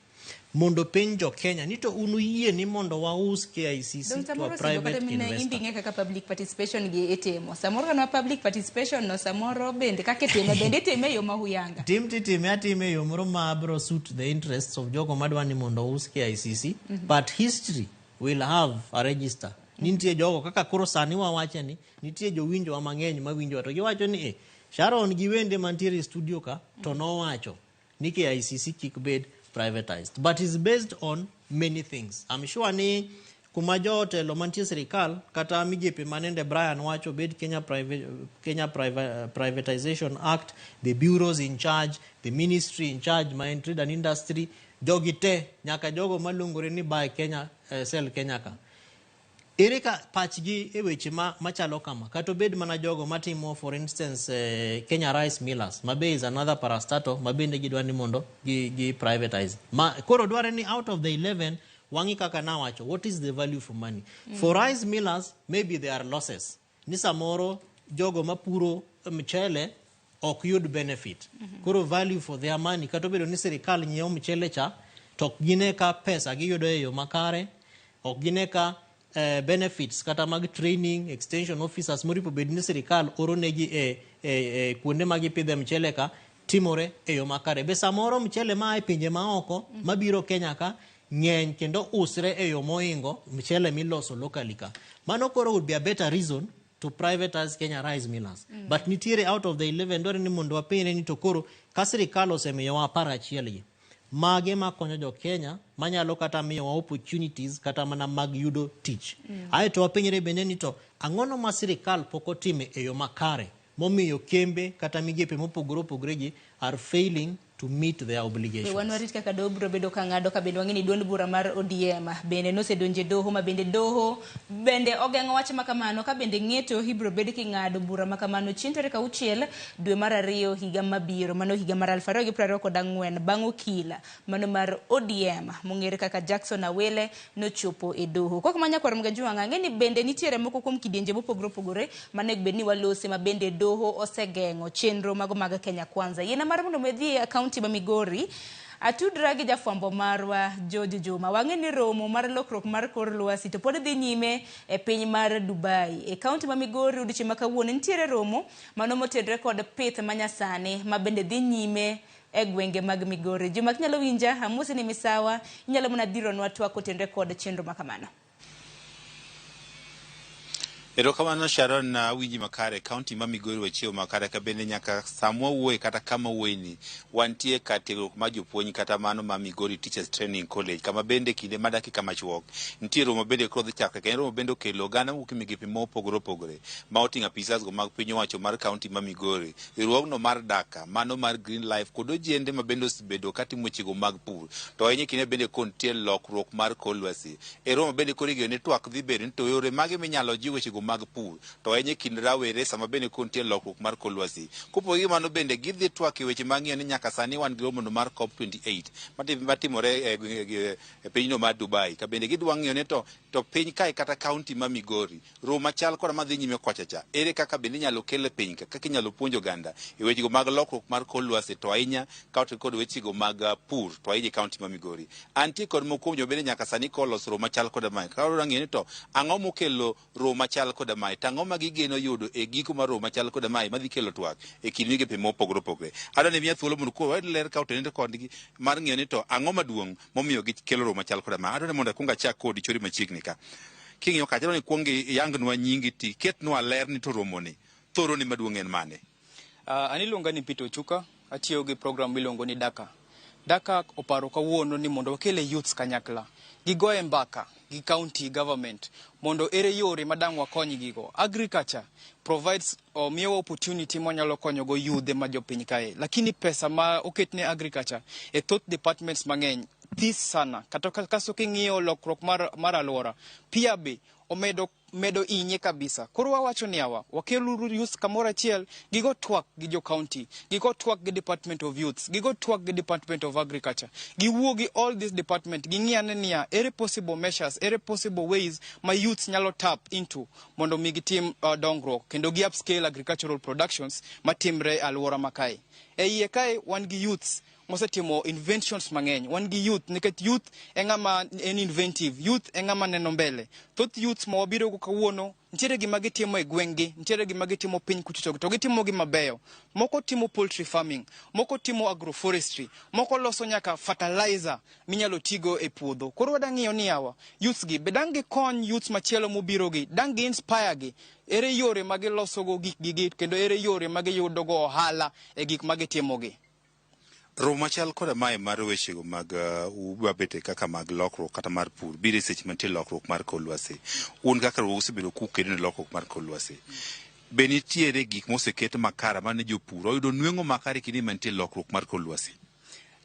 Mondo penj jo Kenya ni to un uyie ni mondo waus KICC Dong to a samoro sigo kata private mina investor. imbi ng'e kaka public participation gi itimo. Samoro kanwa public participation no samoro bende kaka itime bende itime e yo ma huyanga. Tim titime atime e yo moro ma biro suit the interests of jogo madwa ni mondo ous KICC but history will have a register. Nitie jogo kaka koro sani wawache ni nitie jowinjowa mang'eny mawinjowa to giwacho ni eh, Sharon gi wende mantiere e studio ka to nowacho ni KICC kik bed privatized but is based on many things. I'm sure ni kuma jotelo mantie sirikal kata migepe manende Brian wacho bed Kenya, Private, Kenya Privatization Act, the bureaus in charge, the ministry in charge ma en trade and industry, jogi te nyaka jogo maluongore ni buy Kenya, sell Kenya ka. Ere ka pachgi e weche ma machalo kama kata obed mana jogo matimo for instance Kenya Rice Millers ma be is another parastatal ma bende gidwa ni mondo gi privatize ma koro dware ni out of the 11 wang'i kaka nawacho what is the value for money. For rice millers maybe there are losses ni samoro jogo mapuro mchele ok yud benefit. Koro value for their money kata obedo ni sirikal nyiewo mchele cha to ok gine ka pesa giyudo e yo makare ok gine ka benefits kata mag training extension officers moripo bed ni sirikal oro negi e kuonde ma gipidhe mchele ka timore e yo makare. Be samoro mchele maa e pinje maoko mabiro Kenya ka ng'eny kendo usre e yo moingo mchele miloso locally ka. Mano koro would be a better reason to privatize Kenya Rice Millers. But nitiere out of the 11 dware ni mondo wapenjre ni to koro ka sirikal osemiyowa 11 gi mage makonyo jo Kenya manyalo kata miyowa opportunities kata mana mag yudo tich. Aeto wapenjre bende ni to ang'ono ma sirikal pok otime e yo makare momiyo kembe kata migepe mopogore opogore gi are failing to meet their obligations. Wan warit kaka doho biro bedo ka ng'ado ka bende wang'e ni duond bura mar ODM bende nosedonje doho ma bende doho bende ogeng'o wach ma kamano ka bende ng'eto ibiro bed king'ado bura ma kamano chieng' tarik 6 dwe mar 2 higa mabiro mano higa mar 2024 bang' okil mano mar ODM mong'ere kaka Jackson Awele nochopo e doho. Kok manya kwar Mgajwang'a ang'e ni bende nitiere moko kuom kidienje mopogore opogore manego bed ni walose ma bende doho osegeng'o chenro mago mag Kenya Kwanza. Yiena mar mondo medhi e kaunti ma Migori atudra gi jafwambo marwa George Juma. Wang'e ni romo mar lokruok mar kor lwasi to pod dhi nyime e piny mar Dubai. E kaunti ma Migori odiochieng' ma kawuono nitiere romo mano motenore kod pith manyasani ma bende dhi nyime e gwenge mag Migori. Juma kinyalo winja, amosi ni misawa, inyalo mana dhironwa twak kotenore kod chenro ma kamano. Erokamano Sharon na winji makare kaunti ma Migori wachiewo makare ka bende nyaka samwa wuoye kata kama wuoyeni wantie kar tiegruok mar jopuonj kata mano ma Migori Teachers Training College kama bende kinde ma dakika machuok nitie romo bende koro dhi chakre kendo romo bende okelo oganda mowuok e migepe mopogore opogore ma oting'o apisas go mag piny owacho mar kaunti ma Migori, riwruogno mar Daka, mano mar Green Life kod ojende ma bende osebedo katimo wechego mag pur to ahinya kinde bende kontie lokruok mar kor lwasi. E romo bende koro igeno ni twak dhi bedo ni to yore mage minyalo jiw wechego mag pur to ahinya e kind rawere sama bende kontie lokruok mar kor lwasi. Kopogore gi mano bende gidhi twak e weche mang'iyo ni nyaka sani wan gi romo mar COP28 matimore e pinyno mar Dubai ka bende gidwa ng'iyo ni to piny kae kata kaunti ma Migori romo machal koda madhi nyime kocha cha ere kaka bende inyalo kel e piny ka kaka inyalo puonj oganda e wechego mag lokruok mar kor lwasi to ahinya ka kod wechego mag pur to ahinya e kaunti ma Migori. Antie kod moko kuom joma bende nyaka sani koloso romo machal koda mae. Ka wadwa ng'iyo ni to ang'o mokelo romo machal koda mae to ang'o ma gigeno yudo e giko mar romo machal koda mae madhi kelo twak e kind migepe mopogore opogore. Adwa ni miya thuolo mondo koro wayud ler ka otenore kodgi mar ng'iyo ni to ang'o maduong' momiyo gikelo romo machal koda mae. Adwa ni mondo akwong achak kodi chori machiegni ka. King'iyo kacha adwa ni ikwong iyangnwa nyingi ti ketnwa ler ni to romoni thoroni maduong' en mane? An iluonga ni Peter Ochuka, atiyo gi program miluongo ni Daka. Daka oparo kawuono ni mondo wakele youths kanyakla. Gigoye mbaka gi county government mondo ere yore madang' wakony gigo. Agriculture provides or miyowa opportunity mwanyalo konyogo yudhe ma jopiny kae. Lakini pesa ma oket ne agriculture e thoth departments mang'eny this sana. Kata kaso king'iyo lokruok mar alwora, pia be omedo medo inye kabisa. Koro wawacho ni yawa, wakeluru youth kamoro achiel, gigo twak gi jo county, gigo twak gi Department of Youths, gigo twak gi Department of Agriculture, giwuo gi all this department, ging'i ane niya, ere possible measures, ere possible ways ma youths nyalo tap into mondo mi gitim dongruok kendo gi upscale agricultural productions matimre e alwora ma kae. E iye kae wan gi youths mosetimo inventions mang'eny. Wan gi youth nikech youth e ng'ama en inventive, youth e ng'ama neno mbele. Thoth youths ma wabiro go kawuono nitiere gima gitimo e gweng'gi, nitiere gima gitimo piny kuchocho to gitimo gi mabeyo. Moko timo poultry farming, moko timo agroforestry, moko loso nyaka fertilizer minyalo tigo e puodho. Koro wadwa ng'iyo ni yawa, youths gi be dang' gikony youths machielo mobiro gi, dang' gi inspire gi, ere yore ma gilosogo gikgi gi kendo ere yore ma giyudogo ohala e gik ma gitimogi. Romo machal koda mae mar wechego mag wabete kaka mag lokruok kata mar pur biro e seche mantie lokruok mar kor lwasi. Un kaka riwruok usebedo kukedo ne lokruok mar kor lwasi. Be nitiere gik moseket makare mane jopur oyudo nweng'o makare kinde mantie lokruok mar kor lwasi?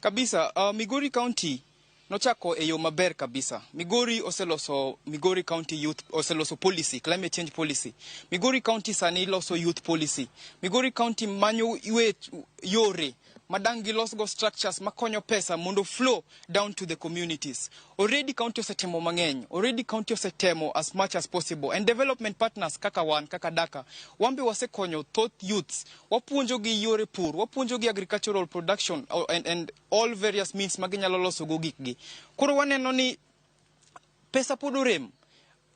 Kabisa, Migori County nochako e yo maber kabisa. Migori oseloso Migori County Youth oseloso policy, climate change policy. Migori County sani loso youth policy. Migori County manyo yore madang' gilosgo structures makonyo pesa mondo flow down to the communities. Already county osetimo mang'eny. Already county osetemo as much as possible. And development partners kaka wan, kaka Daka, wan be wasekonyo thoth youths. Wapuonjo gi yore pur, wapuonjo gi agricultural production and all various means ma ginyalo losogo gikgi. Koro waneno ni pesa pod orem,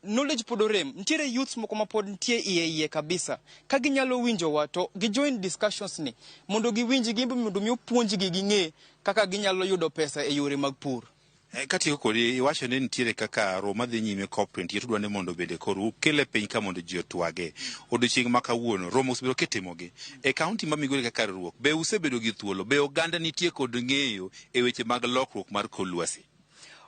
knowledge pod orem. Nitiere youths moko ma pod nitie iye iye kabisa. Ka ginyalo winjowa to gi join discussions ni mondo giwinj gin mondo mi opuonjgi ging'e kaka ginyalo yudo pesa e yore mag pur. Katieko kodi, iwacho ni nitiere kaka romo madhi nyime COP28 udwa ni mondo obede koro ukele piny ka mondo ji otwage. Odiochieng' ma kawuono romo osebedo kitimogi. E kaunti ma Migori kaka riwruok, be usebedo gi thuolo, be oganda nitie kod ng'eyo e weche mag lokruok mar kor lwasi?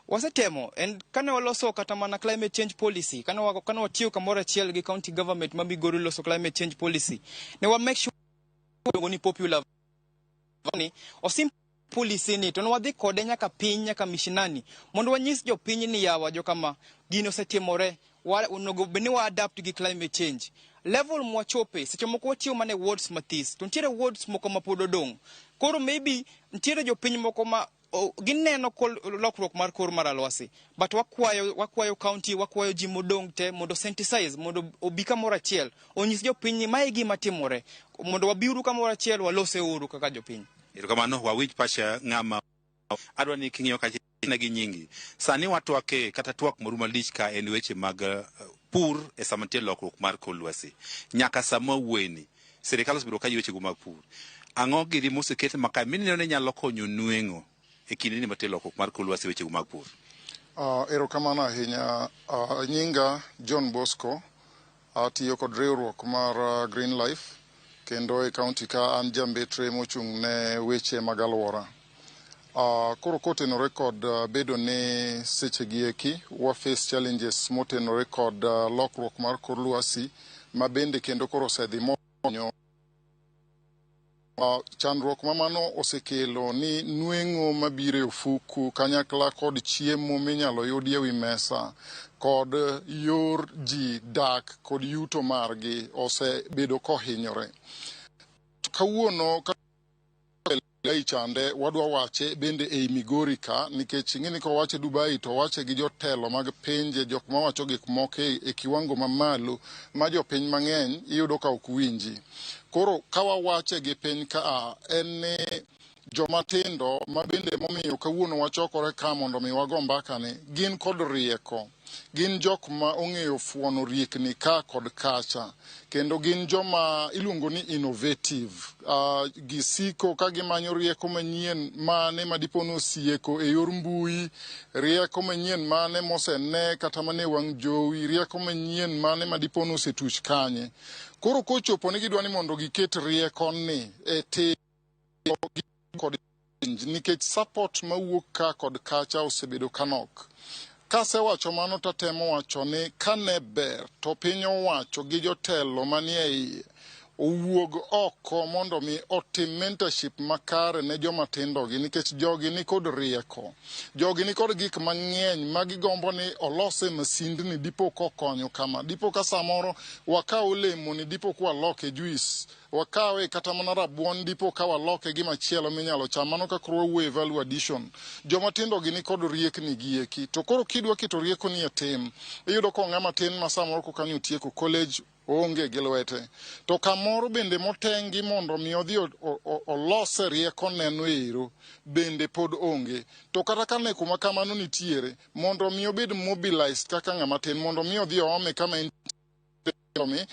Wasetemo, and kane waloso kata mana climate change policy, kane watiyo kamoro achiel gi county government ma Migori loso climate change policy, ne wa make sure ni popular ni osim policy ni to ne wadhi kode nyaka piny nyaka mishinani mondo wanyis jopiny ni yawa jokama gino osetimore, onego bed ni wa adapt gi climate change. Level mwachope seche moko watiyo mana e wards mathis to nitiere wards moko ma pod odong'. Koro maybe nitiere jopiny moko ma gineno lokruok mar kor mar alwasi, but wakwayo county, wakwayo ji modong' te mondo sensitize, mondo obi kamoro achiel onyis jopiny ni mae gima timore, mondo wabiuru kamoro achiel walose uru kaka jopiny. Erokamano, wawinj pacha ng'ama adwa ni king'iyo kacha gi nyingi. Sani watwake kata twak moro malich ka en weche mag pur e sama nitie lokruok mar kor lwasi. Nyaka sama wuoyeni, sirikal osebedo ka wechego mag pur. Ang'o giri moseket makare mineno ni nyalo konyo nweng'o e kinde ni mantie lokruok mar kor lwasi wechego mag pur? Erokamano ahinya. Nyinga John Bosco, atiyo kod riwruok mar Green Life kendo e county ka an jambetre mochung' ne weche mag alwora. Koro kotenore kod bedo ni seche gi eki wa face challenges motenore kod lokruok mar kor lwasi ma bende kendo koro osedhi monyo. Chandruok ma mano osekelo ni nweng'o mabiro e ofuku kanyakla kod chiemo minyalo yudi e wi mesa kod yor ji dak kod yuto margi osebedo kohinyore. Kawuono chande wadwa wache bende ei Migori ka nikech ing'e ni kowache Dubai to wache gi jotelo mag pinje jok mawacho gik moko e kiwango mamalo ma jopiny mang'eny iyudo ka ok winji. Koro ka wawache gi piny ka en ni joma tindo ma bende momiyo kawuono wachokore ka mondo mi wago mbaka ni gin kod rieko. Gin jok ma ong'eyo fuono riekni ka kod kacha kendo gin joma iluongo ni innovative. Gisiko ka gimanyo rieko manyien mane ma dipo ni osieko e yor mbui, rieko manyien mane mosene kata mane wang' jowi, rieko manyien mane ma dipo ni osetuch kanye. Koro kochopo ni gidwa ni mondo giket rieko ni e tim kod nikech support mawuok ka kod kacha osebedo kanok. Kasewacho mano tatemo wacho ni kane ber to piny owacho gi jotelo manie iye owuog oko mondo mi otim mentorship makare ne joma tindogi nikech jogi nikod rieko. Jogi nikod gik mang'eny ma gigombo ni olose masindni dipo kokonyo kama. Dipo ka samoro wakaw olemoni dipo kwaloke juice. Wakawe kata mana rabuon dipo ka waloke gimachielo minyalo cham. Mano ka koro wawuoyo e value addition. Joma tindogi nikod riekni gi eki. To koro kidwa keto riekoni e tim, iyudo ko ng'ama tin ma samoro koka nyo otieko college oonge gi lwete. To kamoro bende motengi mondo mi odhi olose rieko neno ero bende pod onge. To kata ka ne kuma kamano nitiere, mondo mi obed mobilized kaka ng'ama tin, mondo mi odhi oome kama entie mi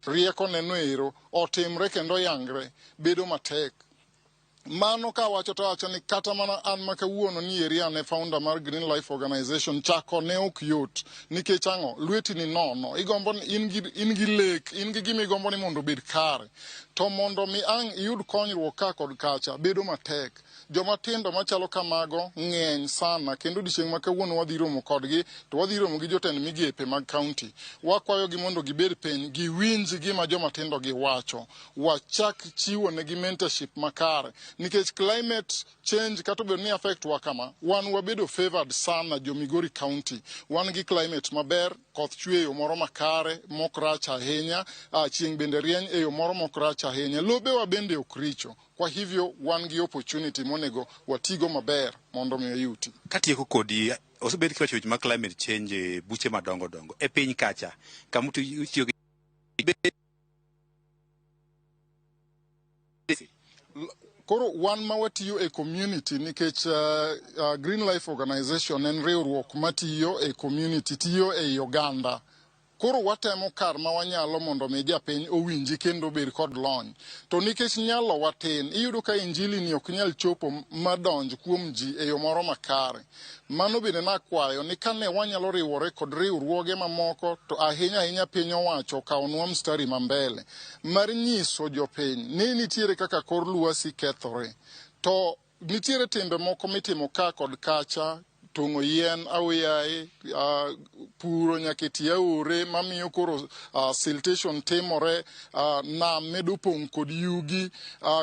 rieko neno ero otimre kendo oyangre bedo matek. Mano kawacho to awacho ni kata mana an ma kawuono ni eri an e founder mar Green Life Organization chako ne ok yot nikech ang'o lweti ni nono igombo ni in gi in gi lek in gi gima igombo ni mondo obed kare to mondo mi ang' iyud konyruok ka kod kacha bedo matek joma tindo machalo kamago ng'eny sana kendo odiochieng' ma kawuono wadhi romo kodgi to wadhi romo gi jotend migepe mag county wakwayogi mondo gibed piny giwinj gima joma tindo gi wacho wachak chiwo negi mentorship makare nikech climate change kata obedo ni affect wa kama wan wabedo favored sana jo Migori County wan gi climate maber koth chwe e yo moro makare mok rach ahinya chieng' bende rieny e yo moro mok rach ahinya lobewa bende ok richo kwa hivyo wan gi opportunity monego watigo maber mondo mi oyuti. Katieko kodi osebed kiwacho weche mag climate change e buche madongo dongo e piny kacha kama utiyo gi Koro wan ma watiyo e community nikech Green Life Organization en riwruok matiyo e community, tiyo ei oganda. Koro watemo kar ma wanyalo mondo mi japiny owinji kendo obed kod lony. To nikech nyalo watin, iyudo ka injili ni ok nyal chopo madonj kuom ji e yo moro makare. Mano bende nakwayo ni kane wanyalo riwore kod riwruoge mamoko to ahinya ahinya piny owacho okawonwa mstari ma mbele mar nyiso jopiny ni nitiere kaka kor lwasi kethore. To nitiere timbe moko mitimo ka kod kacha, tong'o yien aoyaye, puro nyaka e tie aore mamiyo koro siltation timore, nam medo pong' kod yugi,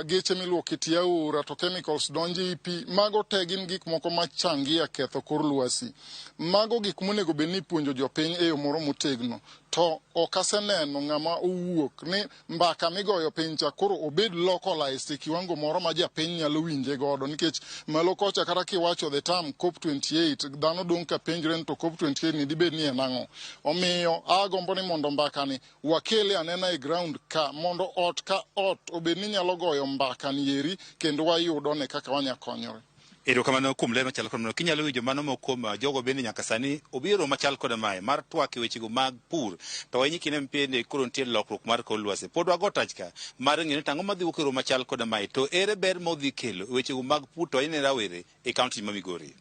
geche miluoko e tie aora to chemicals donjo ei pi. Mago te gin gik moko machangia ketho kor lwasi. Mago gik monego bed ni ipuonjo jopiny e yo moro motegno. To ok aseneno ng'ama owuok ni mbaka migoyo piny cha koro obed localized e kiwango moro ma japiny nyalo winje godo nikech malo kocha kata kiwacho the term COP28 dhano dong' ka penjre ni to COP28 ni dibed ni en ang'o. Omiyo agombo ni mondo mbaka ni wakele anena e ground ka mondo ot ka ot obed ni nyalo goyo mbaka ni eri kendo wayudo ne kaka wanya konyore. Erokamano kuom ler machalo kamano. Kinyalo winjo mano moko kuom jogo bende nyaka sani obiro machal koda mae mar twak e wechego mag pur. To ahinya kinde bende koro nitie lokruok mar kor lwasi. Pod wago tach ka mar ng'eyo ni to ang'o madhi wuok e romo machal koda mae to ere ber ma odhi kelo e wechego mag pur to ahinya ne rawere e kaunti ma Migori.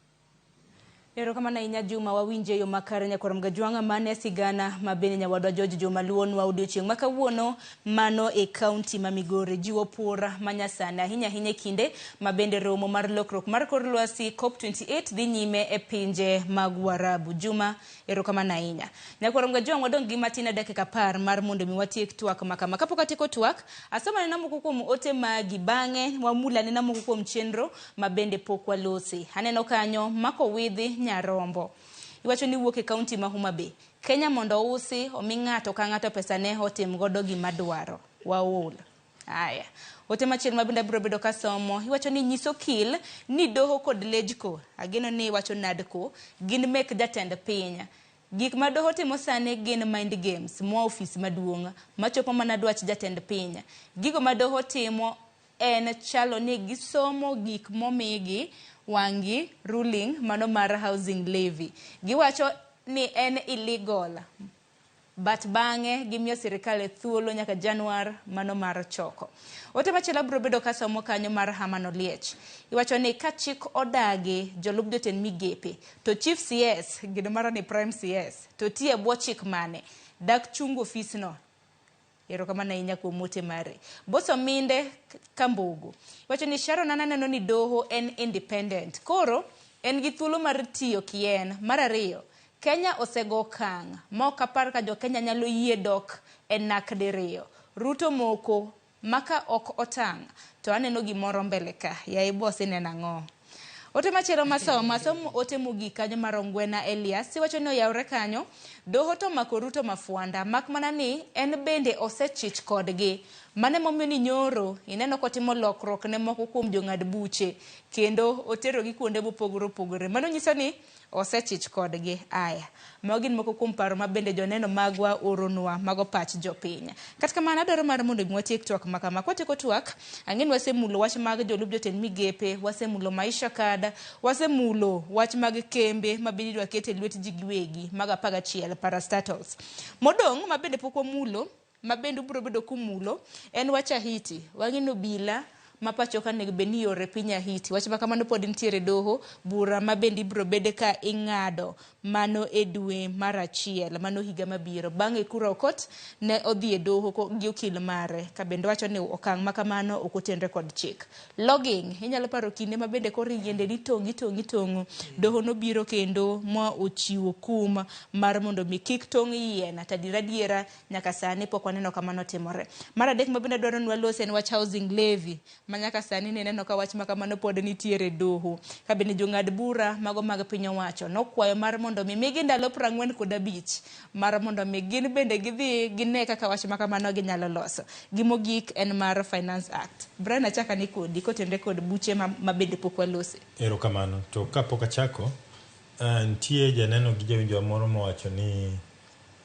Erokamano ahinya Juma, wawinje yo makare nyakwar Mgajwang'a mane sigana ma bende nyawadwa George Juma luonwa odiochieng' ma kawuono mano e kaunti ma Migori jiwo pur manyasani ahinya ahinya e kinde ma bende romo mar lokruok mar kor lwasi COP28 dhi nyime e pinje mag Warabu. Juma, erokamano ahinya. Nyakwar Mgajwang' wadong' gi matin e dakika 10 mar mondo mi watiek twak ma kama. Kapok atieko twak, asomo anena moko kuom ote magi, bang'e wamul anena moko kuom chenro ma bende pok walosi. Aneno kanyo Mako Widhi Nyarombo. Iwacho ni wuok e kaunti ma Homa Bay. Kenya mondo ousi omi ng'ato ka ng'ato pesa ne otim godo gima dwaro. Waol. Aya. Ote machielo ma bende abiro bedo kasomo. Iwacho ni nyiso kil ni doho kod lejko, ageno ni iwacho NADCO, gin mek jatend piny. Gik ma doho timo sani gin mind games moa ofis maduong' machopo mana dwach jatend piny. Gigo ma doho timo en chalo ni gisomo gik momigi wang'gi ruling mano mar housing levy. Giwacho ni en illegal but bang'e gimiyo sirikal thuolo nyaka Januar mano mar choko. Ote machielo abiro bedo kasomo kanyo mar Herman Oliech. Iwacho ni ka chik odagi jolup jotend migepe to Chief CS gino mara ni Prime CS to tiyo e bwo chik mane? Dak chung ofisno. Erokamano ahinya kuom ote mari. Boso Minde Kambogo. Iwacho ni Sharon an aneno ni doho en independent. Koro en gi thuolo mar tiyo kien. Mar ariyo, Kenya osego okang' ma ok apar ka jo Kenya nyalo yie dok e nak diriyo. Ruto moko maka ok otang' to aneno gimoro mbele ka. Yaye boss ineno ang'o? Ote machielo masomo, asomo ote mogik kanyo mar Ongwena Elias, iwacho ni oyawre kanyo, doho to omako Ruto mafuanda, mak mana ni en bende osechich kodgi. Mano emomiyo ni nyoro ineno kotimo lokruok ne moko kuom jong'ad buche kendo oterogi kuonde mopogore opogore. Mano nyiso ni Osechich kodgi. Aya. Mago gin moko kuom paro ma bende joneno magwa oronwa, mago pach jopiny. Kata kamano adwaro mar mondo mi watiek twak ma kama. Kwatieko twak, ang'e ni wasemulo wach mag jolup jotend migepe, wasemulo Maisha Card, wasemulo wach mag kembe ma bende idwa ket e lwet ji giwegi mag 11 parastatals. Modong' ma bende pok wamulo ma bende ubiro bedo kumulo en wach ahiti. Wang'e ni obila ma pacho ka onego bed ni ioro e piny Ahiti. Wach ma kamano pod nitiere e doho, bura ma bende ibiro bed ka ing'ado mano e dwe mar achiel, mano higa mabiro. Bang' Ekuru Aukot ne odhi e doho gi okil mare ka bende wacho ni okang' ma kamano ok otenre kod chik. Logging, inyalo paro kinde ma bende koro yiende nitong'o itong'o itong'o. Doho nobiro kendo ma ochiwo kum mar mondo mi kik tong' yien. To adiera adiera Nyaka sani pok waneno ka mano timore. Mar adek ma bende adwaro ni walos en wach housing levy ma nyaka sani nineno ka wach ma kamano pod nitiere e doho. Ka bende jong'ad bura mago mag piny owacho nokwayo mar mondo mi migi ndalo 45 mar mondo mi gin bende gidhi gine kaka wach ma kamano ginyalo loso. Gi mogik en mar Finance Act. Brian achaka ni kodi kotenre kod buche ma bende pok walose. Erokamano. To kapok achako, nitie janeno gi jawinjowa moro mowacho ni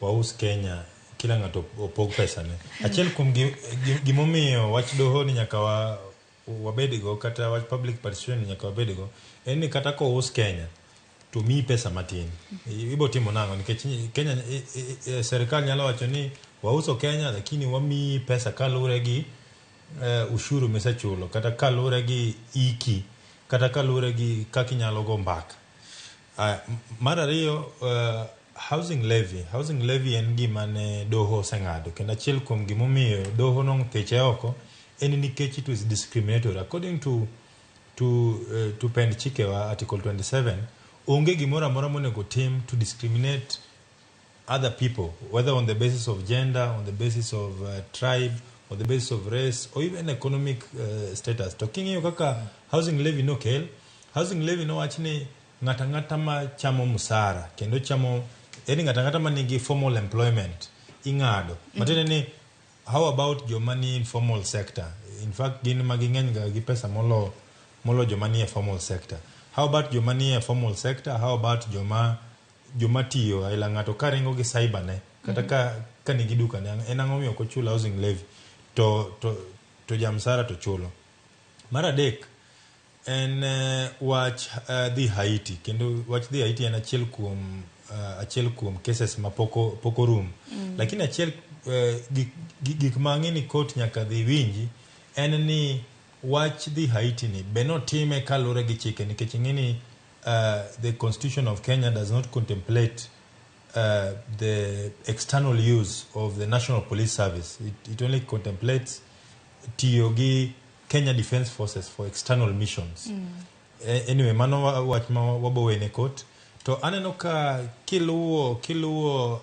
waus Kenya kila ng'ato opog pesane. Achiel kuom gimomiyo wach doho ni nyaka wa, wabedgo kata wach public participation ni nyaka wabedgo en ni kata kous Kenya to miyi pesa matin. Ibo timo nang'o nikech Kenya serikal nyalo wacho ni wauso Kenya lakini wamiyi pesa kaluwore gi ushuru misechulo kata kaluwore gi iki kata kaluwore gi kaka inyalo go mbaka. Mar ariyo housing levy. Housing levy en gima ne doho oseng'ado kendo achiel kuom gimomiyo doho nothiche oko en nikech it was discriminatory. According to pend chikewa article 27, onge gimoro amora monego tim to discriminate other people whether on the basis of gender, on the basis of tribe, on the basis of race or even economic status. To king'iyo kaka housing levy nokel, housing levy nowach ni ng'ato ang'ata ma chamo msara kendo chamo yani ng'ato ang'ata ma nigi formal employment ing'ado. Matiende ni how about joma ni informal sector? In fact gin ma ging'eny ga gi pesa molo molo joma ni e formal sector. How about joma ni e formal sector? How about joma joma tiyo aila ng'ato ka ringo gi cyber ne kata ka ka nigi duka ne en ang'o miyo ok ochul housing levy to to to jamsara to chulo. Mar adek en wach dhi Haiti kendo wach dhi Haiti en achiel kuom achiel kuom cases ma pok pok orum. Lakini achiel gik gik ma ang'e ni court nyaka dhi winji en ni wach dhi Haiti ni be notime kaluwore gi chike nikech ing'e ni the constitution of Kenya does not contemplate the external use of the National Police Service. It only contemplates tiyo gi Kenya Defence Forces for external missions. Anyway, mano wach ma wabo wene court. To aneno ka kiluwo kiluwo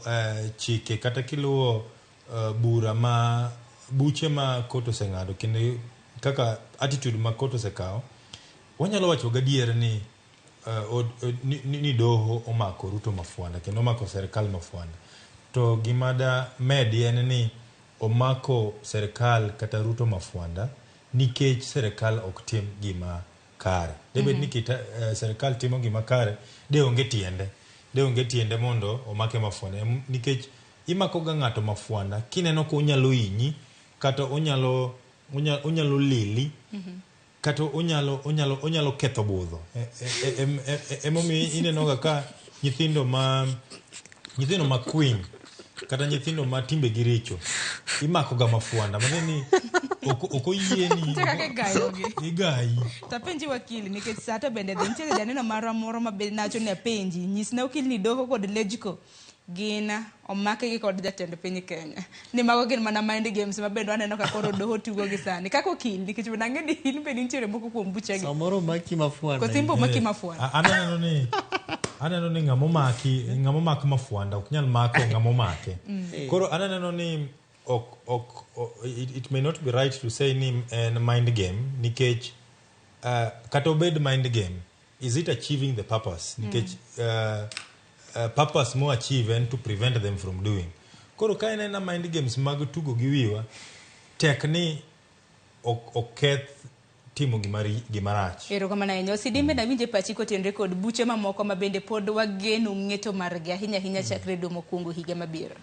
chike kata kiluwo bura ma buche ma court oseng'ado kendo kaka attitude ma court osekawo, wanyalo wacho gadier ni ni, ni doho omako Ruto mafuanda kendo omako serikal mafuanda. To gima da medi en ni omako serikal kata Ruto mafuanda nikech serikal ok tim gima kare. Debed ni kita, serikal timo gima kare, de onge tiende. De onge tiende mondo omake mafuanda. Nikech imako ga ng'ato mafuanda kineno ka onyalo hinyi kata onyalo onyalo, onyalo lili kata onyalo onyalo onyalo ketho budho. Emomiyo ineno ga ka nyithindo ma nyithindo ma kwiny kata nyithindo ma timbegi richo imako ga mafuanda matiende ni ok ok oyieni Nitie kaka igayogi. Igayi. Tapenji wakili nikech sa to bende dhi nitiere janeno marwa moro ma be nawacho ni apenji nyisna okil ni doho kod Lejco gin omakgi kod jatend piny Kenya. Ni mago gin mana mind games ma bende waneno ka koro doho tugo gi sani. Kaka okil nikech bende ang'e ni in bende nitiere moko kuom buchegi. Samoro omaki mafuanda. Koso in be omaki mafuanda. Aneno ni aneno ni ng'ama omaki ng'ama omak mafuanda ok nyal mako ng'ama omake. Koro aneno ni ok ok it may not be right to say ni en mind game nikech kata obed mind game, is it achieving the purpose? Nikech purpose mo achieve en to prevent them from doing. Koro ka en ena mind games mag tugo gi wiwa, tek ni ok oketh timo gimarach. Erokamano ahinya. Osidimbe nawinje pachi kotenore kod buche mamoko ma bende pod wageno ng'eto margi ahinya ahinya chakre dwe mokwongo higa mabiro.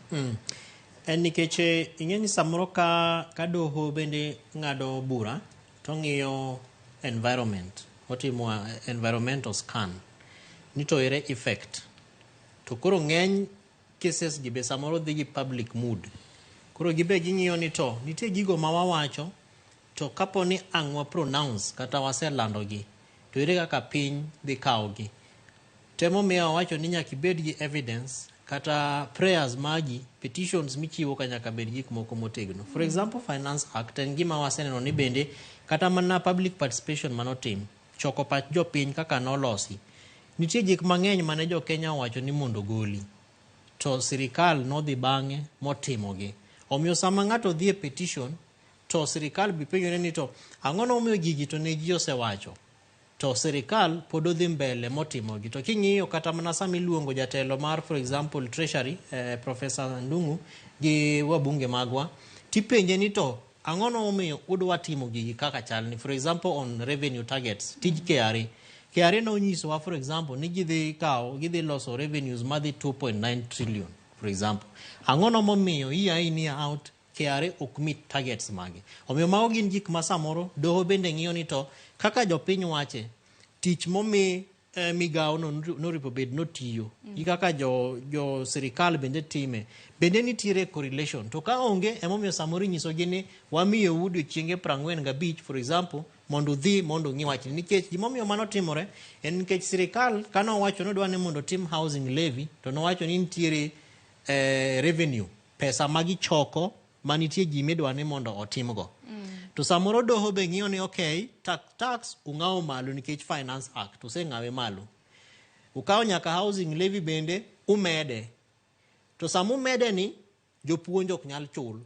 En nikech ing'e ni samoro ka doho bende ng'ado bura to ng'iyo environment, otimo environmental scan ni to ere effect. To koro ng'eny cases gi be samoro dhi gi public mood. Koro gibe ging'iyo ni to nitie gigo ma wawacho to kapo ni ang' wa pronounce kata waselandogi to ere kaka piny dhi kawogi. Temo miyo wawacho ni nyaka ibed gi evidence kata prayers magi, petitions michiwo ka nyaka bed gik moko motegno. For example, Finance Act en gima waseneno ni bende kata mana public participation manotim, choko pach jopiny kaka nolosi. Nitie gik mang'eny mane jo Kenya owacho ni mondo goli, to sirikal nodhi bang'e motimogi. Omiyo sama ng'ato dhi e petition, to sirikal bi penjore ni to ang'o momiyo gigi to ne ji osewacho, to sirikal pod odhi mbele motimogi. To king'iyo kata mana sama iluongo jatelo mar, for example, Treasury, Professor Ndung'u gi wabunge magwa, tipenje ni to ang'o momiyo udwa timo gigi kaka chalni. For example, on revenue targets, tij KRA. KRA nonyisowa, for example, ni gidhi kawo, gidhi loso revenues madhi 2.9 trillion, for example. Ang'o momiyo year in year out KRA ok meet targets mage. Omiyo mago gin gik ma samoro doho bende ng'iyo ni to kaka jopiny wache, tich momi migawo no noripo bed notiyo gi kaka jo sirikal bende time, bende nitiere correlation. To ka onge, emomiyo samoro inyisogi ni wamiyou odiochienge 45, for example, mondo udhi mondo ung'i wachni. Nikech gimomiyo mano timore en nikech sirikal kanowacho ni odwa ni mondo otim housing levy, to nowacho ni nitiere revenue, pesa ma gichoko manitie gima ni mondo otimgo. To samoro doho be ng'iyo ni okay, tax ung'awo malo nikech Finance Act useng'awe malo. Ukawo nyaka housing levy bende umede. To sama umede ni jopuonj ok nyal chul.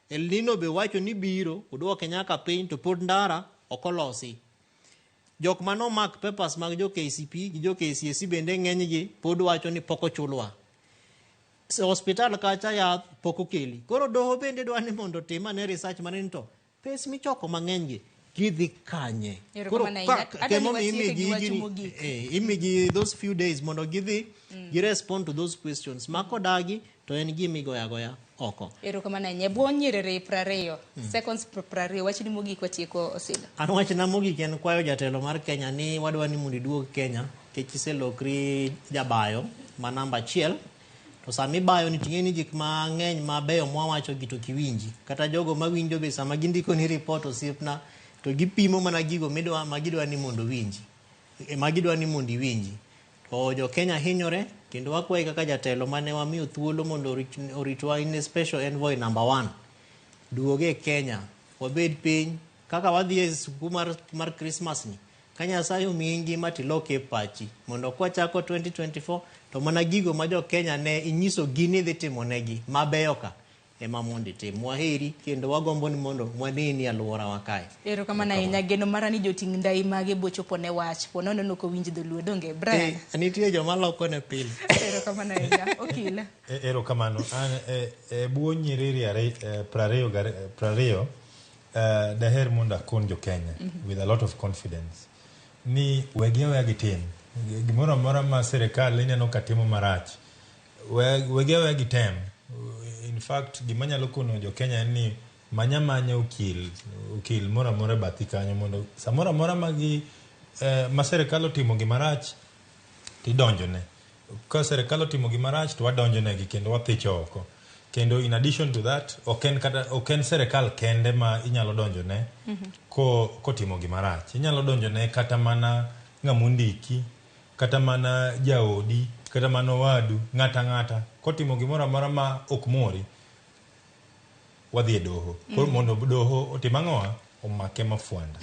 El Nino be wacho ni biro udwoke nyaka piny to pod ndara ok olosi. Jok manomak papers mag jo KCP gi jo KCSE bende ng'enygi pod wacho ni pok ochulwa. Hospital kacha yath pok okeli. Koro doho bende dwa ni mondo otim ane research mane ni to pes michoko mang'eny gi gidhi kanye. Koro temo imigi those few days mondo gidhi gi respond to those questions. Makodagi to en gima igoyo agoya oko. Erokamano ahinya. Bwo nyiriri 20, seconds 20, wachni mogik watieko Osida. An wachna mogik en kwayo jatelo mar Kenya ni wadwa ni mondo iduog Kenya nikech iselokri jabayo ma namba 1. To sama ibayo ni ting'e ni gik mang'eny mabeyo mwawacho gi to kiwinji. Kata jogo mawinjo be sama gindiko ni report osiepna to gipimo mana gigo midwa ma gidwa ni mondo winji. Ma gidwa ni mondo iwinji. To jo Kenya hinyore kendo wakwayi kaka jatelo mane wamiyo thuolo mondo oritwa in a special envoy number 1. Duoge Kenya, wabed piny kaka wadhi e siku mar Christmas ni. Ka Nyasaye omiyi ngima tiloke pachi mondo kwachako 2024 to mana gigo ma jo Kenya ne inyiso gi ni dhi timonegi mabeyo ka ema mondo itim. Waheri kendo wagombo ni mondo waneni alworawa kae. Erokamano ahinya. Geno mara ni joting' ndai mage bochopo ne wach. Po nono ok owinj dholuo. Donge Brian? Nitie joma loko ne pile. Erokamano ahinya. Okil. Erokamano. An e bwo nyiriri 20 daher mondo akon jo Kenya with a lot of confidence ni wegi aweya gitim gimoro amora ma sirikal ineno ka timo marach, wegi aweya gitem. In fact, gima nyalo kono jo Kenya en ni manya okil moro amora e bathi kanyo mondo samoro amora ma ma sirikal otimo gimarach tidonjone. Ka sirikal otimo gimarach to wadonjonegi kendo wathicho oko. Kendo in addition to that, ok en sirikal kende ma inyalo donjone kotimo gimarach. Inyalo donjone kata mana ng'ama ondiki, kata mana jaodi, kata mana owadu, ng'ata ang'ata. Kotimo gimoro amora ma ok mori, wadhi e doho. Koro mondo doho otim ang'owa? omake mafwanda.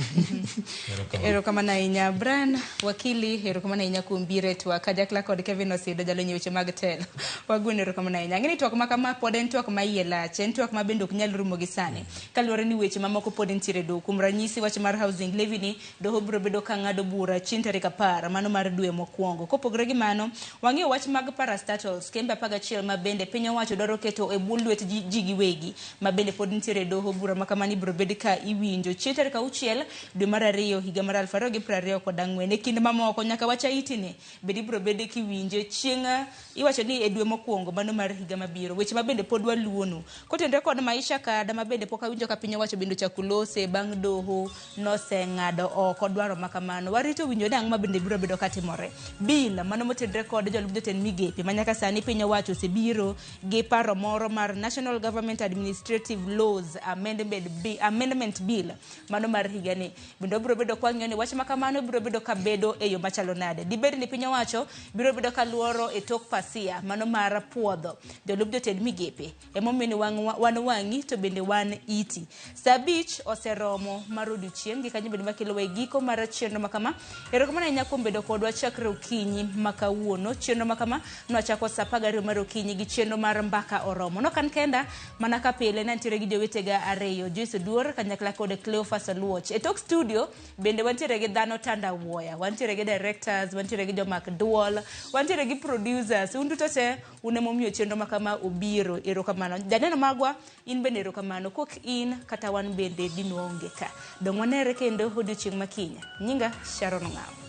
Erokamano. Erokamano ahinya Brian Wakili, erokamano ahinya kuom biro e twak kanyakla kod Kevin Osido, jalony e weche mag telo. Wagweno erokamano ahinya. Ang'e ni twak ma kama pod en twak ma iye lach, en twak ma bende ok nyal rumo gi sani. Kaluwore ni weche mamoko pod nitiere e doho. Kuom ranyisi wach mar housing levy ni doho biro bedo ka ng'ado bura chieng' tarik 10 mano mar dwe mokwongo. Kopogore gi mano, wang'iyo wach mag parastatals, kembe 11 ma bende piny owacho dwaro keto e bwo lwet ji giwegi ma bende pod nitiere e doho. Bura ma kamano ibiro bed ka iwinjo chieng' tarik 6 dwe mar 2 higa mar 2024. E kind mamoko nyaka wach Haiti ni bende ibiro bed kiwinje chieng' iwacho ni e dwe mokwongo mano mar higa mabiro. Weche ma bende pod waluwonu. Kotenore kod Maisha Kada ma bende pok awinjo ka piny owacho bende ochako lose bang' doho noseng'ado oko dwaro ma kamano. Warito winjo ni ang'o ma bende biro bedo katimore. Bill mano motenore kod jolup jotend migepe ma nyaka sani piny owacho osebiro gi paro moro mar National Government Administrative Laws Amendment Bill, Amendment Bill mano mar higani. Bende wabiro bedo kwang'iyo ni wach ma kamano biro bedo ka bedo e yo machalo nade. Dibed ni piny owacho biro bedo ka luoro e tok pasia mano mar puodho jolup jotend migepe. Emomiyo ni wan wang'i to bende wan iti. Saa 5 oseromo mar odiochieng' gi kanyo bende makelowa e giko mar chenro ma kama. Erokamano ahinya kuom bedo kodwa chakre okinyi ma kawuono. Chenro ma kama nwachako saa 12 mar okinyi gi chenro mar Mbaka Oromo. Nok an kenda mana ka pile nantiere gi jowetega ariyo, Joyce Oduor kanyakla kod Cleophas Oluoch. E tok studio bende wantiere gi dhano tanda wuoya, wantiere gi directors, wantiere gi jomak duol, wantiere gi producers. Un duto te un emomiyo chenro ma kama obiro. Erokamano. Janeno magwa, in bende erokamano. Kok in kata wan bende dinwaonge ka. Dong' wanere kendo odiochieng' ma kiny. Nyinga Sharon Ong'awo.